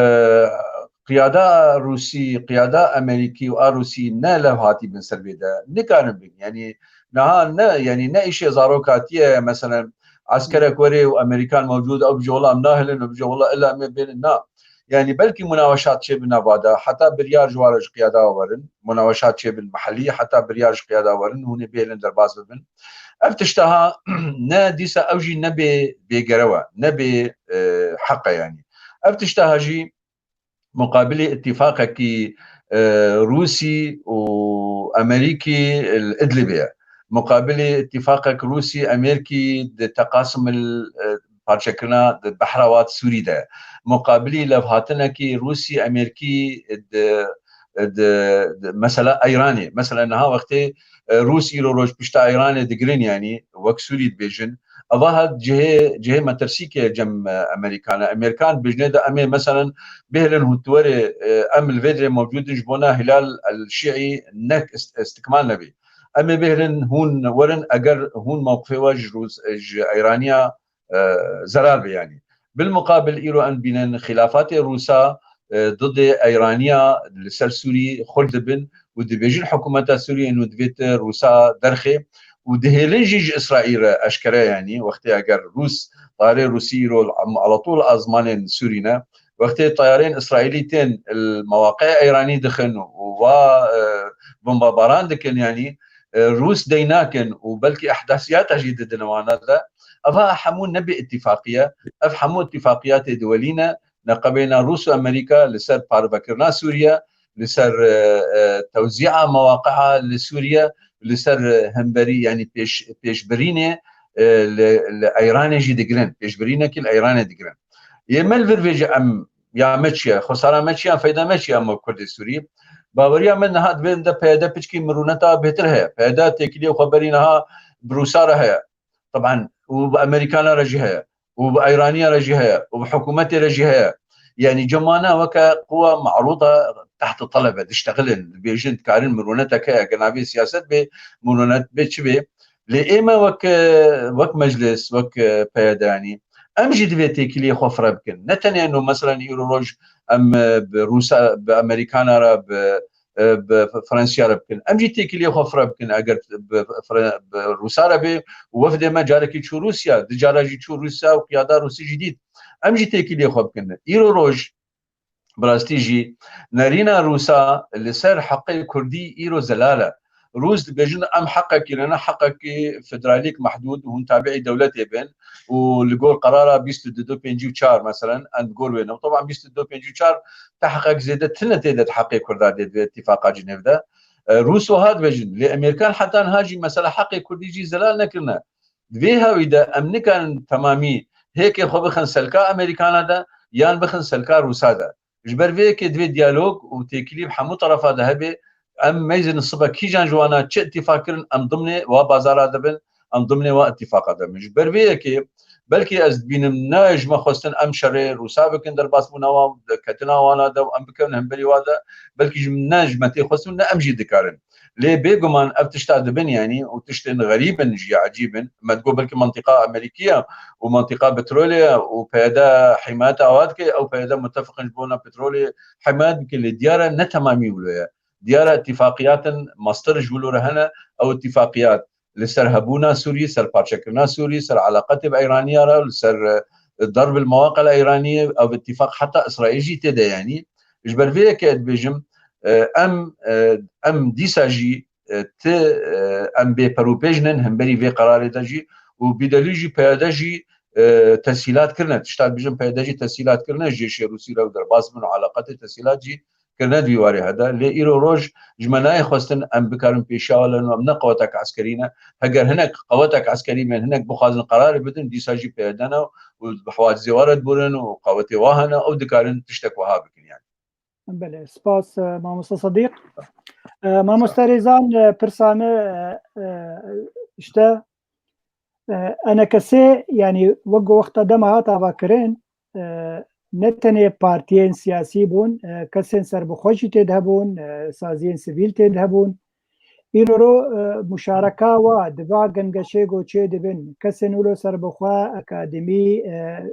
qiyada Rûsî, qiyada Amerîkî û a Rûsî ne lev hatî bin ser vê de, nikarin bin. Yanî niha ne, yanî ne îşê zarokatî ye, meselen, eskerek were û Amerîkan mewcûd, ew bije wela em nahilin, ew bije wela illa em ê bênin, na. Yanî belkî munaweşat çêbin nava de, heta biryar ji wara ji qiyada werin, munaweşat çêbin mehellî, heta biryar ji qiyada werin, hûn ê bêlin derbas bibin. Ev tişta ha ne dîsa ew jî nebê bêgerew e, nebê, e, heq e yanî. Ev tişta ha jî muqabilê îtîfaqekî, e, Rûsî û Amerîkî li Idlibê ye. Muqabilê îtîfaqek Rûsî, Amerîkî di Teqasim el, e, parçekirina di behra wa di Sûrî de. Muqabilî levhatinekî Rûsî, Emerîkî di, di, di mesela Îranê. Mesela niha wextê, e, Rûs îro roj pişta Îranê digirin, yanî wek Sûrî dibêjin. Eva hat cihê, cihê metirsîkê cem, e, Emerîkan e. Emerîkan dibêjine de em ê meselen bihêlin hûn tuwerê, e, em li vê dirê mewcûd in ji bona Hilal el Şiî ne ist-, istikmal nebî. Em ê bihêlin hûn werin eger hûn mewqifê we ji Rûs-, ji Îraniya, e, zerar be yanî. Bilmuqabil îro em dibînin xîlafatê Rûsa, e, didê Îraniya li ser Sûrî xul dibin û dibêjin hikûmeta Sûriyê nû divê tu Rûsa derxê û dihêlin jî ji Îsraîl re eşkere yanî wextê eger Rûs, tayarê Rûsî îro al-, alatûl azmanên Sûrî ne, wextê tayarên Îsraîlî tên li mewaqê Îranî dixin û wa, e, bombabaran dikin yanî, e, Rûs dey nakin û belkî ehdasiyata jî didin wana de, eva hemû nebê îtîfaqiye, ev hemû îtîfaqiyatê duwelî ne, neqebêna Rûs û Amerîka li ser parvekirina Sûriye, li ser, e, e, tewzîa mewaqia li Sûriye, li ser, e, hemberî, yanî pêş-, pêşbirînê, e, li, li Îranê jî digirin, pêşbirînekî li Îranê digirin. Yê me li vir vê jî em ya me çi ye, xwesara me çi ye, feyda me çi ye, em wek Kurdê Sûrî. Baweriya me niha divê de P Y D piçkî mirûneta bêtir heye. P Y D têkiliyê xwe berî niha bi Rûsa re heye. Teban û bi Amerîkana re jî heye. Û bi Îraniya re jî heye. Û bi hikûmetê re jî heye. Yanî cemana weke quwa me'rûda tehte telebe diştexilin, dibêjin, dikarin mirûnetek heye. Eger navê siyaset bê, mirûnet bê çi bê? Lê ême wek, e, wek meclis, wek, e, P Y D yanî, em jî divê têkiliyê xwe fire bikin. Ne tenê no, meselen, îro roj em, e, bi Rûsa, bi Amerîkana re, bi, e, bi Fransiya re bikin. Em jî têkiliyê xwe fire bikin. Eger bi Fre-, bi Rûsa re bê û wefdê me carekî çû Rûsya, di cara jî çû Rûsya û qiyada Rûsî jî dît. Em jî têkiliyê xwe bikin. Îro roj, bi rastî jî nerîna Rûsa li ser heqê Kurdî îro zelal e. Rûs dibêjin em heqekî ne, ne heqekî federalîk mehdûd û hûn tabiî dewletê bin û li gor qerara bîst û du pêncî û çar, meselen, em li gor wê ne. Teban bîst û du pêncî û çar tehqek zêde tune tê de di heqê Kurda dê di vê îtîfaqa Cinêv de. E, Rûs wiha dibêjin. Lê Amerîkan heta niha jî mesela heqê Kurdî jî zelal nekirine. Di vê hawî de em nikarin temamî hêkê xwe bixin selka Amerîkana de yan bixin selka Rûsa de. Ji ber vê yekê divê diyalog û têkilî bi hemû terefa de hebe. Em meyzin sibe kîjan ji wana çi îtîfaq kirin, em dimnê wa bazara de bin, em dimnê wa îtîfaqa de bin. Ji ber vê yekê belkî ez dibînim ne ji me xwestin em şerê Rûsa bikin, derbasbûna wan, ketina wana de û em bikevin hemberî wa de, belkî ji ne ji me tê xwestin, ne em jî dikarin. Lê bêguman ev tişta dibin, yanî, û tiştên xerîb in jî, ecîb in. Me digot belkî mentiqa Amerîkî ye û mentiqa petrolê ye û P Y D himayeta awa dike, ew P Y D mutefiq in ji bona petrolê himayet bike, lê diyar e ne temamî wilo ye. Diyar e îtîfaqiyat in, mastir ji wilo re hene, ew îtîfaqiyat li ser hebûna Sûrî, ser parçekirina Sûrî, ser eleqetê bi Îraniya re, li ser, e, darb el mewaqil Îraniyê, ev îtîfaq heta Îsraîl jî tê de, yanî. Ji ber vê yekê ez dibêjim, e, em, e, em dîsa jî, e, ti, e, em bê perûpêj nin hemberî vê qerarê de jî û bîdelî jî P Y D jî, e, tesîlat kirine. Tişta dibêjin P Y D jî tesîlat kirine, jêşê Rûsî re derbas bin û eleqetê tesîlat jî kirine di vî warê hede. Lê îro roj ji me nayê xwestin em bikarin pêşiya wan, em ne qewetek eskerî ne. Heger hinek qewetek eskerî bên, hinek bixwazin qerarê bidin, dîsa jî P Y D ne û bi hewacizê wa re diburin û qewetê wa hene, ew dikarin tiştek wiha bikin, yanî. Belê, spas, e, mamoste Sedîq. E, mamoste Rêzan, e, pirsa me, e, e, işte, e, enekesê, yanî wek ku wexta dema hat avakirin, e, ne tenê partiyên siyasî bûn, e, kesên serbixwe jî tê de hebûn, e, saziyên sivîl tê de hebûn. Îro ro, e, muşareka wa di va gengeşê ku çê dibin, kesên wilo serbixwe, akademî, e,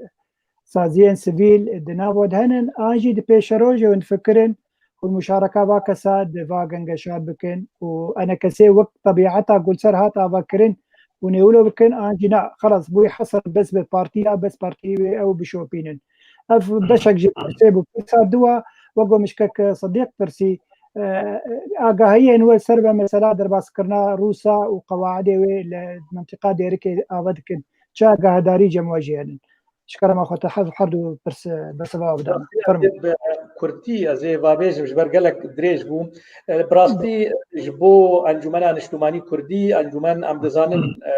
saziyên sivîl di nav we de henin, an jî di pêşerojê hûn difikirin, hûn muşareka va kesa di va gengeşa bikin û enekesê wek tebîeta ku li ser hat avakirin, hûn ê wilo bikin, an jî na, xelas, bûyî hesr bes bi partiya, bes partiyê wê ew bişopînin. Ev beşek ji pirsê bû. Pirsa dua, wek ku mişkek Sedîq pirsî, e, agahiyên we ser ve mesela derbaskirina Rûsa û qewaidê wê li mentiqa Dêrikê ava dikin. Çi agahedarî cem we jî henin? Ji kerema xwe te her, her du pirs, e, bersiva bidan. Rastî, ez Fermo. Ê bi kurtî ez ê vabêjim, ji ber gelek dirêj bû. E, bi rastî ji bo Encûmena Niştimanî Kurdî, encûmen em dizanin, e,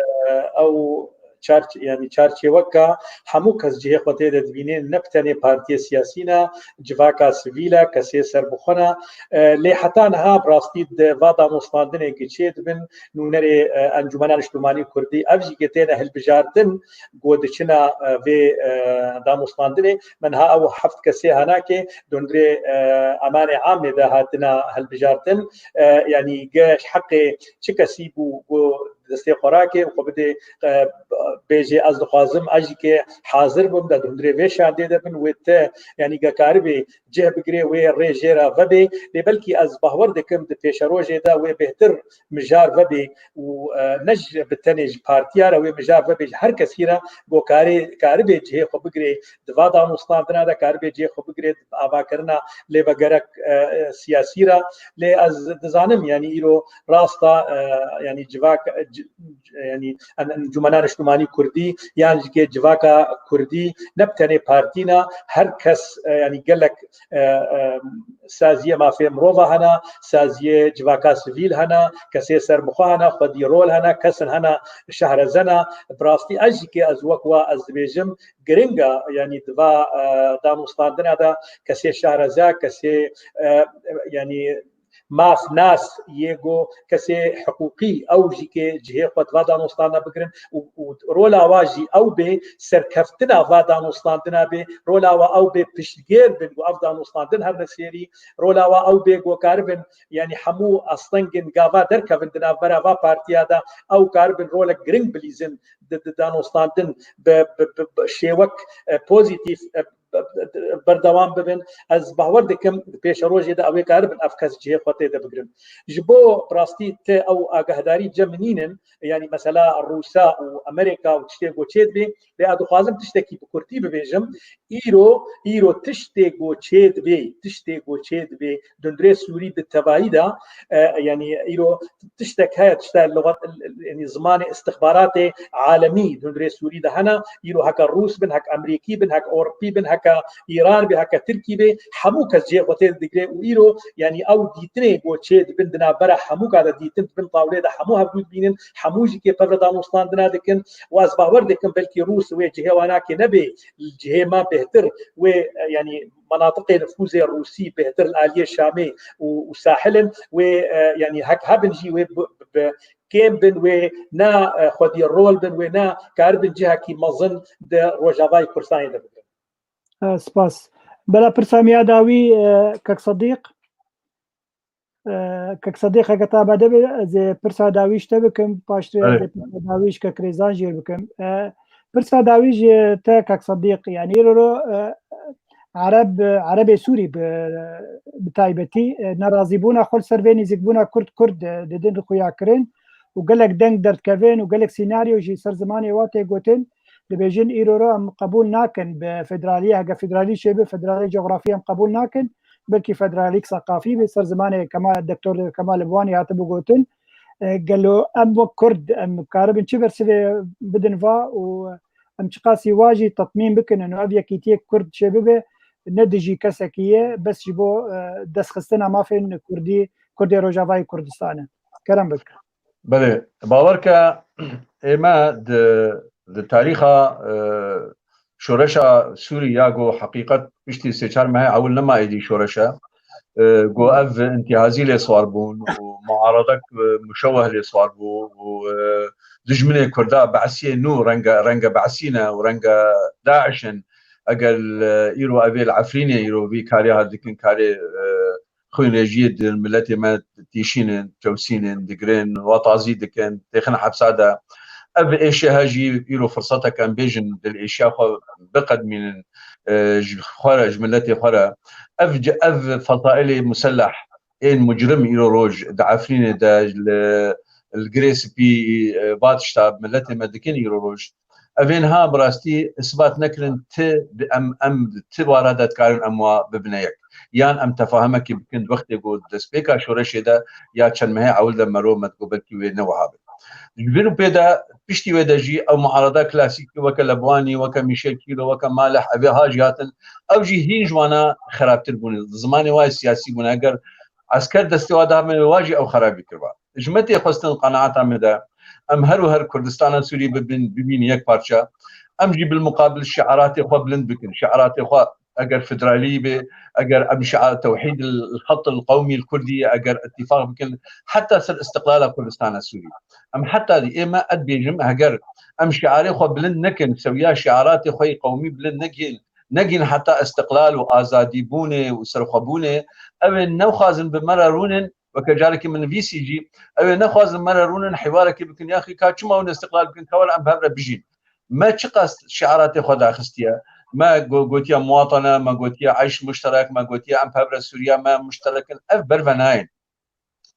ew çar-, yanî çarçêweka hemû kes cihê xwe tê de dibînê, ne bi tenê partiyê siyasî ne, civaka sivîl e, kesê serbixwe ne. E, lê heta niha bi rastî di va danûstandinê ki çê dibin, nûnerê, e, Encûmena Niştimanî Kurdî, ev jî ki têne hilbijartin, ku diçina, e, vê, e, danûstandinê. Me niha ew heft kesê hana ki di hundirê, e, emanê amê de hatina hilbijartin. E, yanî ge ji heqê çi kesî bû ku destê xwe rake û xwe bidê, e, bêjê ez dixwazim, ez jî ke hazir bim, de di hundirê vê şandê de bin, wê te, yanî ge karibê cih bigirê, wê rê jê re vebê. Lê belkî ez bahwer dikim di pêşerojê de wê bêhtir mijar vebê û, e, ne ji bi tenê ji partiya re, wê mijar vebê ji her kesî re, go karê, karibê cihê xwe bigirê di va danûstandina de, karibê cihê xwe bigirê di avakirina lêvegerek, e, e, siyasî re. Lê ez dizanim, yanî îro rasta, e, yanî civak, e, ci-, yanî en-, Encûmena Niştimanî Kurdî yan jî ke civaka Kurdî ne bi tenê partî ne, her kes, e, yanî gelek, e, e, saziyê mafê mirova hene, saziyê civaka sivîl hene, kesê serbixwe hene, xwedî rol hene, kesin hene şehreze ne. Bi rastî ez jî ke ez wek wa ez dibêjim, giring e, yanî di va, e, danûstandina de kesê şehreze, kesê, e, yanî mafnas yê go kesê hiqûqî ew jî ke cihê xwe di va danûstandina bigirin û, û rola wa jî ew bê serkeftina va danûstandina bê, rola wa ew bê piştgêr bin ku ev danûstandin herne sêrî, rola wa ew bê ku karibin, yanî hemû astengên gava derkevin di navbera va partiya de, ew karibin rolek giring bilîzin di, di danûstandin bi, bi, bi, bi şêwek, e, pozîtîf, e, berdewam bibin. Ez bawer dikim pêşerojê de ew ê karibin ev kes cihê xwe tê de bigirin. Ji bo bi rastî te ew agahdarî cem nînin, yanî mesela Rûsa û Amerîka û tiştê ku çê dibê, lê ez dixwazim tiştekî bi kurtî bibêjim. Îro, îro tiştê ku çê dibê, tiştê ku çê dibê, di hundirê Sûrî bi tevayî de, e, yanî îro tiştek heye, tişta lugat, yanî zimanê istixbaratê alemî di hundirê Sûrî de hene. Îro heke Rûs bin, heke Emerîkî bin, heke Ewropî bin, heke Îran bê, heke Tirkî bê, hemû kes cihê xwe tê digre û îro, yanî ew dîtinê ku çê dibin di navbera hemû ka de dîtin, di bin tawlê de hemû hevdû dibînin, hemû jî kê pevre danûstandina dikin û ez bawer dikim belkî Rûs wê cihê wana kê nebê, cihê me bêhtir wê, yanî menatiqê nifûzê Rûsî bêhtir li aliyê Şamê û, û sahil in, wê, e, yanî hek hebin jî wê bi, bi, bi kêm bin, wê ne, e, xwedî rol bin, wê ne karibin cihekî mezin di Rojavayê Kurdistanê de bigrin. E, spas. Bela pirsa miya dawî, e, kek Sedîq. E, kek Sedîq, heke te amade be, ez ê pirsa dawî ji te bikim, paştê ez Belê. ê pirsa dawî ji kek Rêzan jî bikim. E, pirsa dawî ji te, kek Sedîq, yanî îro, e, Ereb, Erebê Sûrî bi, bi taybetî, e, nerazîbûna xwe li ser vê nêzîkbûna Kurd, Kurd, e, didin xuyakirin û gelek deng derdikevin û gelek sînaryo jî ser zimanê wa tê gotin. Dibêjin îro re em qebûl nakin bi federaliyê, heke federalî çêbe, federalî cografî em qebûl nakin. Belkî federalîk seqafî be, ser zimanê Kemal, Doktor Kemal Ebwanî hatibû gotin. E, gelo em wek Kurd, em karibin çi bersivê bidin va û em çiqasî wa jî tetmîn bikinin û ev yekîtiyê Kurd çêbibe, ne dijî kesekî ye, bes ji bo, e, destxistina mafên Kurdî, Kurdê Rojavayê Kurdistanê. Kerem bike. Belê, bawer ke ême di, di tarîxa, e, şoreşa Sûrî ya ku heqîqet piştî sê çar mehê ewil nema êdî şoreş e. E, ku ev intîhazî lê siwar bûn û muaredek, e, muşeweh lê siwar bû û, e, dijminê Kurda, Be'siyê nû renge, renge Be'sî ne û renge DAIŞ in. Eger, e, îro ev ê li Efrînê îro vî karê hat dikin, karê, e, xwînrêjiyê di miletê me tîşînin, çewsînin, digirin, watazî dikin, têxin hepsa de. Ev êşe he jî îro firsetek em bêjin, dilêşiya xwe biqedmînin, e, ji xwe re, ji miletê xwe re. Ev ci-, ev fesaîlê muselleh ên mucrim îro roj di Efrînê de li, li Girê Spî, e, va tişta miletê me dikin îro roj. Ev ên ha bi rastî isbat nekirin ti bi em, em di ti wara de dikarin em wa bibine yek. Yan em tefahemekê bikin di wextê ku destpêka şoreşê de ya çend mehê ewil de mero me digot belkî wê ne wiha be. Ji vir û pê de, piştî wê de jî ew muarada klasîkî weke Lebwanî, weke Mîşel Kîlo, weke Maleh, ev ê ha jî hatin. Ew jî hîn ji wana xerabtir bûne. Zimanê wa yê siyasî bûne. Eger esker destê wa da me wa jî ew xerabî kiriba. Ji me tê xwestin qenaeta me de Em her û her Kurdistana Sûrî bibin, bibîn yek parça. Em jî bilmuqabil şiaratê xwe bilind bikin. Şiaratê xwe eger federalî be, eger em şia-, tewhîd il-, xet il-qewmî il-kurdî, eger îtîfaq bikin, heta ser îstiqlala Kurdistana Sûrî. Em heta dî ê me, ez dibêjim, heger em şiarê xwe bilind nekin, sewiya şiaratê xwe yê qewmî bilind nekin, negîn heta îstiqlal û azadîbûnê û serxwebûnê, ew ê nexwazin bi me re rûnin, weke carekî min nivîsî jî, ew ê nexwazin me re rûnin, hîwarekî bikin, yaxî ka çima hûn îstiqlal bikin, ka were em bi hev re bijîn. Me çiqas şiaratê xwe daxistiye, me go-, gotiye muwatene, me gotiye eyş muşterek, me gotiye em bi hev re Sûriya me muşterek in, ev ber ve nayên.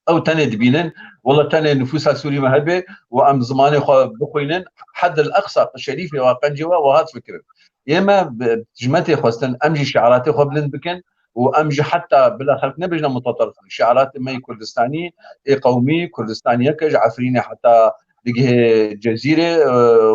Ew tenê dibînin, wela tenê nifûsa Sûrî me hebe û em zimanê xwe bixwînin, hed el eqsa, şerîfê we, qencê we, we hat fikirin. Ê me bi, ji me tê xwestin, em jî şiaratê xwe bilind bikin û em jî heta bila xelk nebêjine mutaterrif, şiaratê me yê Kurdistanî, ê qewmî, Kurdistan yek e, ji Efrînê heta digihê Cezîrê, e,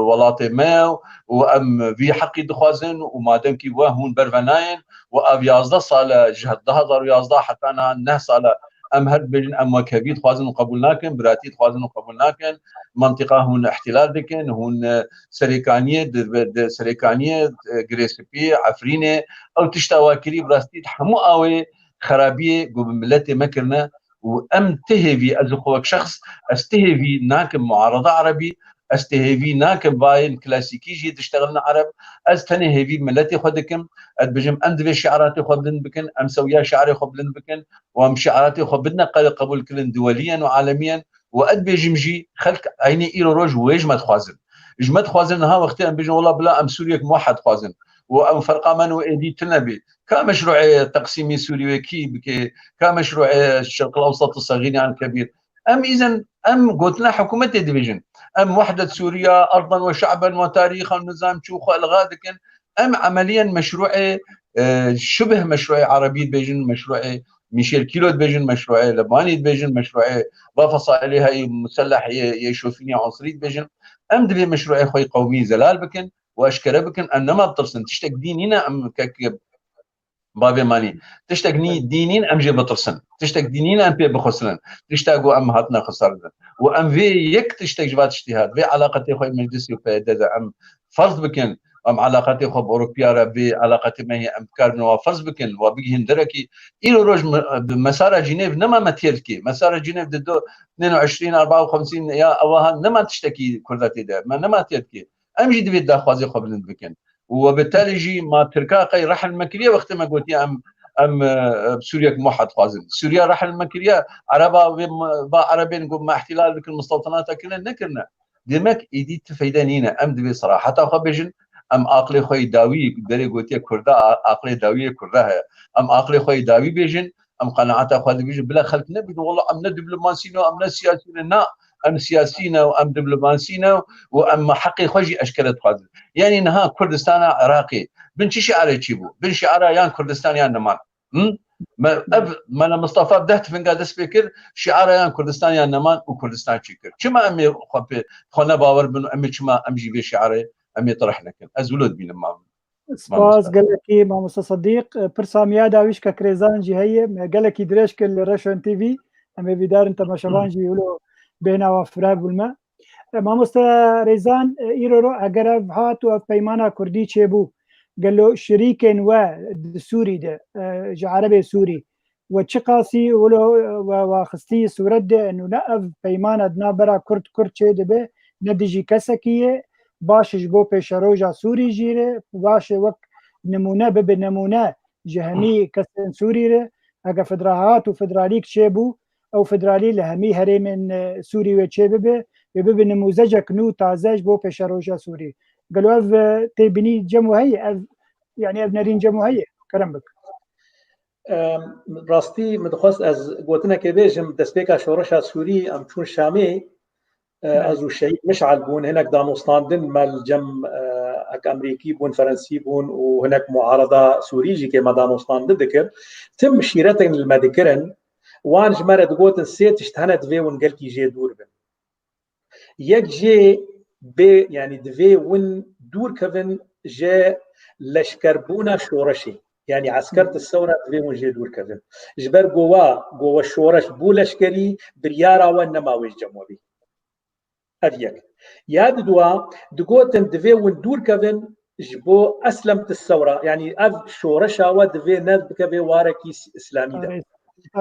welatê me ye û em vî heqî dixwazin û madem kî we hûn ber ve nayên û ev yazdeh sal e, ji du hezar û yazdeh heta niha neh sal e, em her dibêjin em wek hevî dixwazin û qebûl nakin, biratî dixwazin û qebûl nakin, mentiqa hûn îhtîlal dikin, hûn, e, serêkaniyê, di, di serêkaniyê, e, Girê Spî, Efrînê, ew tişta wa kirî, bi rastî di hemû awê xerabiyê ku bi miletê me kirine û em ti hêvî, ez xwe wek şexs, ez ti hêvî nakim muarada erebî, ez ti hêvî nakim vayên klasîkî jî diştexilin ereb, ez tenê hêvî miletê xwe dikim, ez dibêjim em divê şiaratê xwe bilind bikin, em sewiya şiarê xwe bilind bikin û em şiaratê xwe bidine qe-, qebûlkirin duweliyen û alemiyen û ez dibêjim jî xelk eynî îro roj wê ji me dixwazin. Ji me dixwazin niha wextê em bêjin wela bila em Sûriyek muwehed dixwazin û em ferqa me û êdî tune bî. Ka meşrûê teqsîmî Sûrî wê kî bike, ka meşrûê Şerqil Ewsat û Sexîr yan Kebîr. Em îzen, em gotina hikûmetê dibêjin. Em wehdet Sûriya, erdan we şe'ben we tarîxan nizam çû xwe ilga dikin. Em emeliyen meşrûê, e, şibih meşrûê erebî dibêjin, meşrûê Mîşel Kîlo dibêjin, meşrûê Lebanî dibêjin, meşrûê va fesailê heyî muselleh yê, yê şofînî unsrî dibêjin. Em divê meşrûê xwe yê qewmî zelal bikin û eşkere bikin. Em nema bitirsin. Tiştek dî nîne em kek bavê manî. Tiştek nî-, dî nîn em jê bitirsin. Tiştek dî nîn em pê bixwestin. Tişta ku em hatine xisarandin. Û em vê yek tiştek ji va tiştî hat. Vê eleqetê xwe meclisê û P Y D de em ferz bikin. Em eleqetê xwe bi Ewropiya re, vê eleqetê me hê em bikaribin wa ferz bikin, wa bigihîn derekî. Îro roj me-, bi mesara Cînêv nema me têr dikê. Mesara Cînêv di do, nêno eşrîn, erba û xemsîn ya ewa ha nema tiştekî Kurda tê de. Me nema têr dikê. Em jî divê daxwazê xwe bilind bikin. Û we bi telê jî ma Tirka qey rehil me kiriye wextê me gotiye em, em, e, Sûriyek muhed dixwazin. Sûriya rehil me kiriye, Ereba vê me, va Erebên ku me îhtîlal dikin, musteltenata kirine, nekirine. Demek êdî ti feyde nîne. Em divê seraheta xwe bêjin, em aqlê xwe yê dawî, berê gotiye Kurda, a-, aqlê dawî yê Kurda heye. Em aqlê xwe yê dawî bêjin, em qenaeta xwe dibêjin, bila xelk nebin, wela em ne diplomasî ne, em ne siyasî ne. Na, em siyasî ne û em diplomasî ne û em heqê xwe jî eşkere dixwazin. Yanî niha Kurdistana Iraqê bin çi şiarê çîbû? Bin şiara yan Kurdistan yan neman. Hı? Me, ev Mela Mistefa deh tifinga dest pê kir, şiara yan Kurdistan yan neman û Kurdistan çî kir. Çima em ê xwe pê, xwe ne bawer bin û em ê çima em jî vê şiarê em ê tirih nekin? Ez wilo dibînim, mam. Spas gelekî, mamoste Sedîq. Pirsa miya dawî ji Kek Rêzan jî heye. Me gelekî dirêj kir li Reşon T V. Em ê vîdarin temaşevan jî wilo bêhna wan fireh bûn me. E, mamoste Rêzan, e, îro ro eger ev hat û ev peymana kurdî çêbû, gelo şirîkên we di Sûrî de, e, ji Erebê Sûrî, we çiqasî wilo we, we xistî sûret de nûne ev peymana di navbera Kurd, Kurd çê dibe, ne dijî kesekî ye, baş e ji bo pêşeroja Sûrî jî re, baş e wek nimûne bibe nimûne ji hemî kesên Sûrî re, heke federa hat û federalîk çêbû, ew federalî li hemî herêmên, e, Sûrî wê çê bibe, wê bibe nimûzecek nû taze ji bo pêşeroja Sûrî. Gelo ev, e, têbînî cem we heye, ev, yanî ev nerîn cem we heye? Kerem bik. Em, rastî min dixwest ez gotinekê bêjim, destpêka şoreşa Sûrî em çûn Şamê, e, Belê. ez û Şehîd Mişal bûn, hinek danûstandin me li cem, e, ek Emerîkî bûn, Ferensî bûn û hinek muarada Sûrî jî kê me danûstandin dikir. Tim şîretên li me dikirin, wan ji me re digotin sê tişt hene divê hûn gelkî jê dûr bin. Yek jê bê, yanî divê hûn dûr kevin ji leşkerbûna şoreşê. Yanî eskert sewra divê hûn jê dûr kevin. Ji ber gova, gova şoreş bû leşkerî, biryara we nema wê ji cem we bî. Ev yek. Ya di dua, digotin divê win dûr kevin ji bo eslem ti sewra, yanî ev şoreşa we divê ne bikeve warekî s-, îslamî de.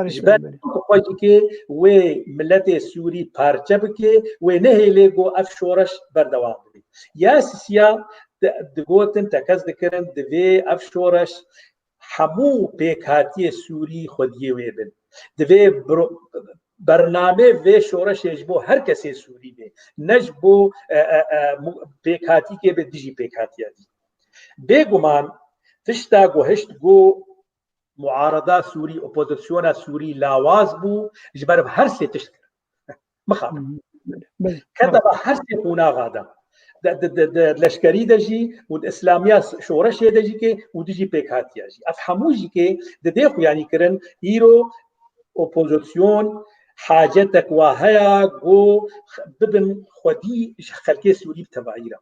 Ji ber xwe jî ke wê miletê Sûrî parçe bike, wê nehêlê ku ev şoreş berdewam bibe. Ya sisiya di-, digotin, tekez dikirin, divê ev şoreş hemû pêkhatiyê Sûrî xwediyê wê bin. Divê bro-, bernamê vê şoreşê ji bo her kesê Sûrî be. Ne ji bo, e, e, e, mu-, pêkhatîkê be dijî pêkhatiya dî. Bêguman tişta ku hişt ku muarada Sûrî, opozisyona Sûrî lawaz bû, ji ber her sê tişt kirin. Mixabin. Hı hı. Belê, belê. Ketaba her sê qonaxa de. Di, di, di, di leşkerî de jî û di îslamiya s-, şoreşê de jî ke û dijî pêkhatiya jî. Ev hemû jî ke didê xuyanî kirin, îro opozisyon hacetek wa heye ku bibin xwedî ji xelkê Sûrî bi tevayî re.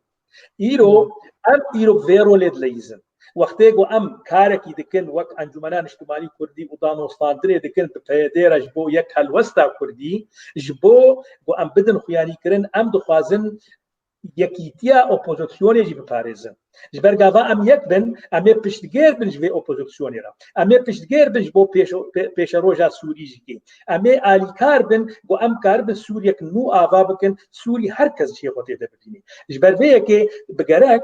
Îro, em îro vê rolê dileyîzin. Wextê ku em karekî dikin wek Encûmena Niştimanî Kurdî û danûstandinê dikin bi P Y D re ji bo yek helwesta Kurdî, ji bo ku em bidin xuyanîkirin, em dixwazin yekîtiya opozisyonê jî biparêzin. Ji ber gava em yek bin, em ê piştgêr bin ji vê opozisyonê re. Em ê piştgêr bin ji bo pêşo-, pê-, pêşeroja Sûrî jî kê. Em ê alîkar bin ku em karibin Sûriyek nû ava bikin, Sûrî her kes jê xwe tê de bibînî. Ji ber vê yekê bi gerek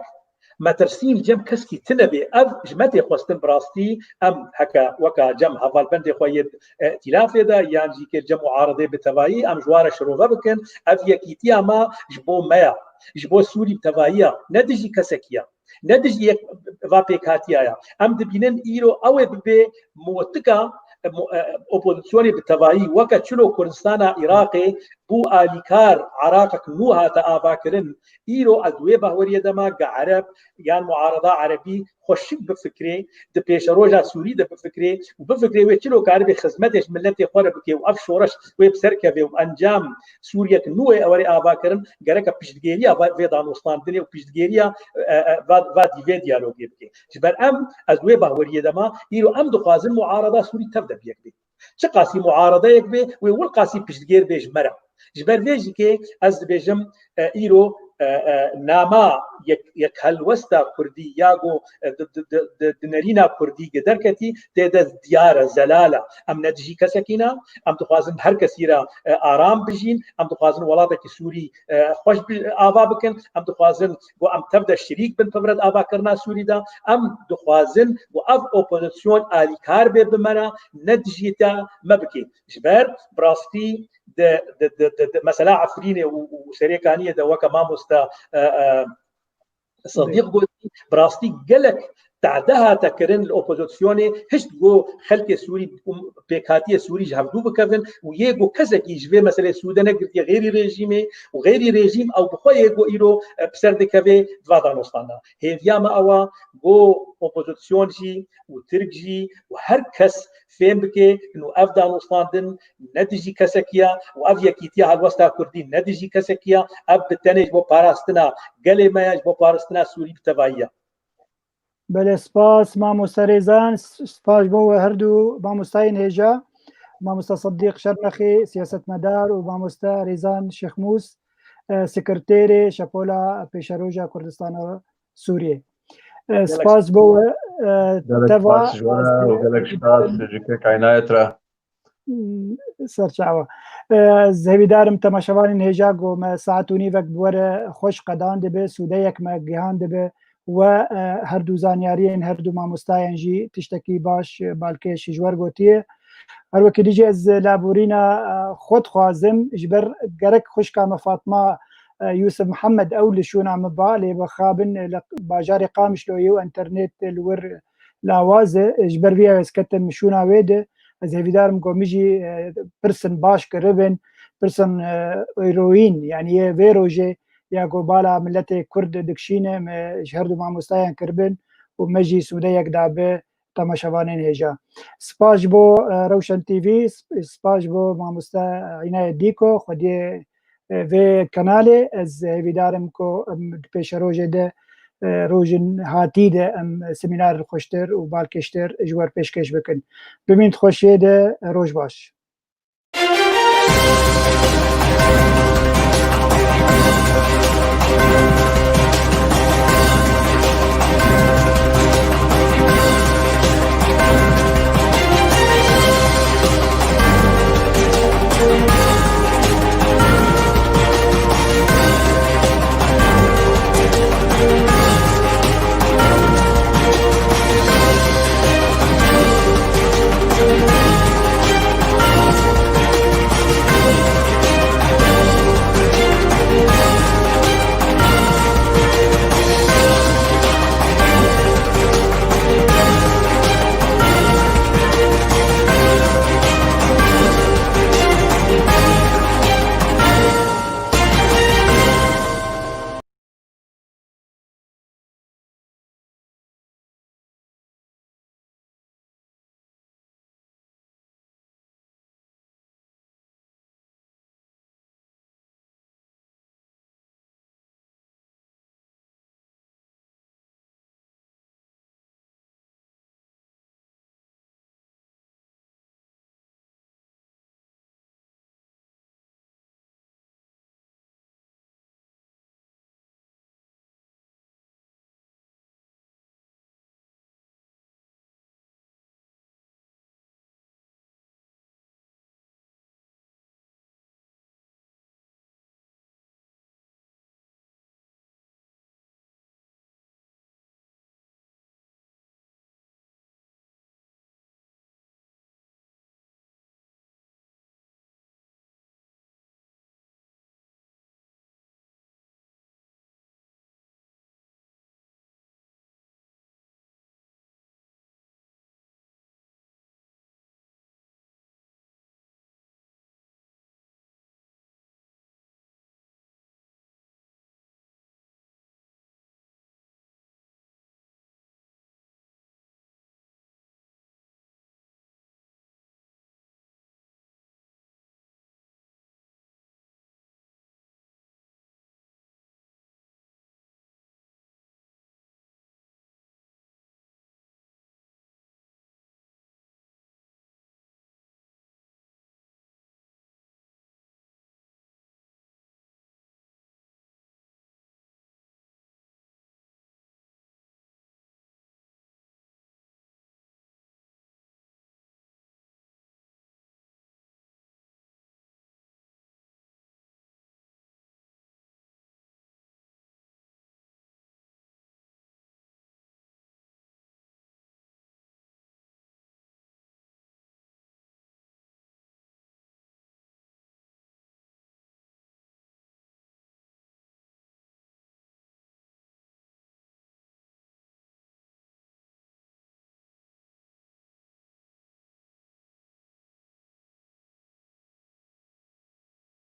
metirsîn li cem keskî tune bê. Ev ji me tê xwestin bi rastî. Em heke weka cem hevalbendê xwe yê, e, îtîlafê de yan jî kê cem muaridê bi tevayî em ji wan re şirove bikin. Ev yekîtiya me ji bo me ya. Ji bo Sûrî bi tevayî ya. Ne dijî kesekî ya. Ne dijî yek va pêkhatiya ya. Em dibînin îro ew ê bibe motika, e, mo-, e, opozisyonê bi tevayî, weke çilo Kurdistana Iraqê bû alîkar Iraqek nû hate avakirin. Îro ez wê bahweriyê de me ge Ereb yan muarada Erebî xweşik bifikirê, di pêşeroja Sûrî de bifikirê û bifikirê wê çilo karibe xizmetê ji miletê xwe re bike û ev şoreş wê bi ser keve û encam Sûriyek nû wê ew ê avakirin, gereke piştgêriya va-, vê danûstandinê û piştgêriya, e, e, va-, va dî vê diyalogê bike. Ji ber em, ez wê bahweriyê de me, îro em dixwazin muarada Sûrî tev de bi yek bê. Çiqasî muaradeyek bê, wê wilqasî piştgêr bê ji me re. Ji ber vê jî kê ez dibêjim, e, îro, e, e, nama yek, yek helwesta Kurdî ya ku, e, di, di, di, di, di nerîna Kurdî ge derketî, tê de diyar e, zelal e. Em ne dijî kesekî ne, em dixwazin her kesî re, e, aram bijîn, em dixwazin welatekî Sûrî, e, xweş bi, ava bikin, em dixwazin ku em tev de şirîk bin pevret avakirina Sûrî de, em dixwazin ku ev opozisyon alîkar bê bi me re, ne dijî te me bike. Ji ber bi rastî di, di, di, di, di mesela Efrînê û, û Serêkaniyê de weke mamoste, e, e, Sedîq gotî, bi rastî gelek tade hate kirin li opozisyonê, hişt ku xelkê Sûrî û pêkhatiyê Sûrî ji hevdû bikevin û yê ku kesekî ji vê meselê sûde negirtiye xêrî rejîmê û xêrî rejîm ew bi xwe yê ku îro, e, bi ser dikeve di va danûstana. Hêviya me ew e ku opozisyon jî û Tirk jî û her kes fêm bike ku ev danûstandin ne dijî kesekî ye û ev yekîtiya helwesta Kurdî ne dijî kesekî ye, ev bi tenê ji bo parastina gelê me ye, ji bo parastina Sûrî bi tevayî ye. Belê, spas mamoste Rêzan, s-, spas ji bo we her du mamostayên hêja, mamoste Sedîq Şermexî, siyasetmedar, û mamoste Rêzan Şêxmûs, e, sekreterê Şepola Pêşeroja Kurdistana Sûriyê. E, Gelek spas ji bo we, e, gelek teva spas ji we re û gelek spas ji kê kaynayet re. Ser çawa. E, ez hêvîdar im temaşevanên hêja ku me saet û nîvek bi we re xweş qedan dibe, sûdeyek me gihan dibe we, e, her du zanyariyên her du mamostayên jî tiştekî baş, e, balkêş ji we re gotiye. Her wekî dî jî ez labûrîna, e, xwe dixwazim, ji ber gerek xwişka me Fatma, e, Yûsif Mihemed ew li şûna min ba, lê bi xabin, e, li bajarê Qamişloyê û enternet, e, li wir lawaz e, ji ber vê ya ez ketim şûna wê de, ez hêvîdar im ku min jî, e, pirsin baş kiribin, pirsin, e, eroîn, yanî yê vê rojê ya ku bala miletê Kurd dikişîne, me ji her du mamostayan kiribin û me jî sûdeyek dabe temaşevanên hêja. Spas ji bo, e, Rewşen T V, sp-, spas ji bo mamoste Înayet Dîko, xwediyê, e, vê kanalê. Ez hêvîdar im ku em di pêşerojê de, e, rojên hatî de em semînar xweştir û balkêştir ji we re pêşkêş bikin. Bimînin di xweşiyê de, roj baş.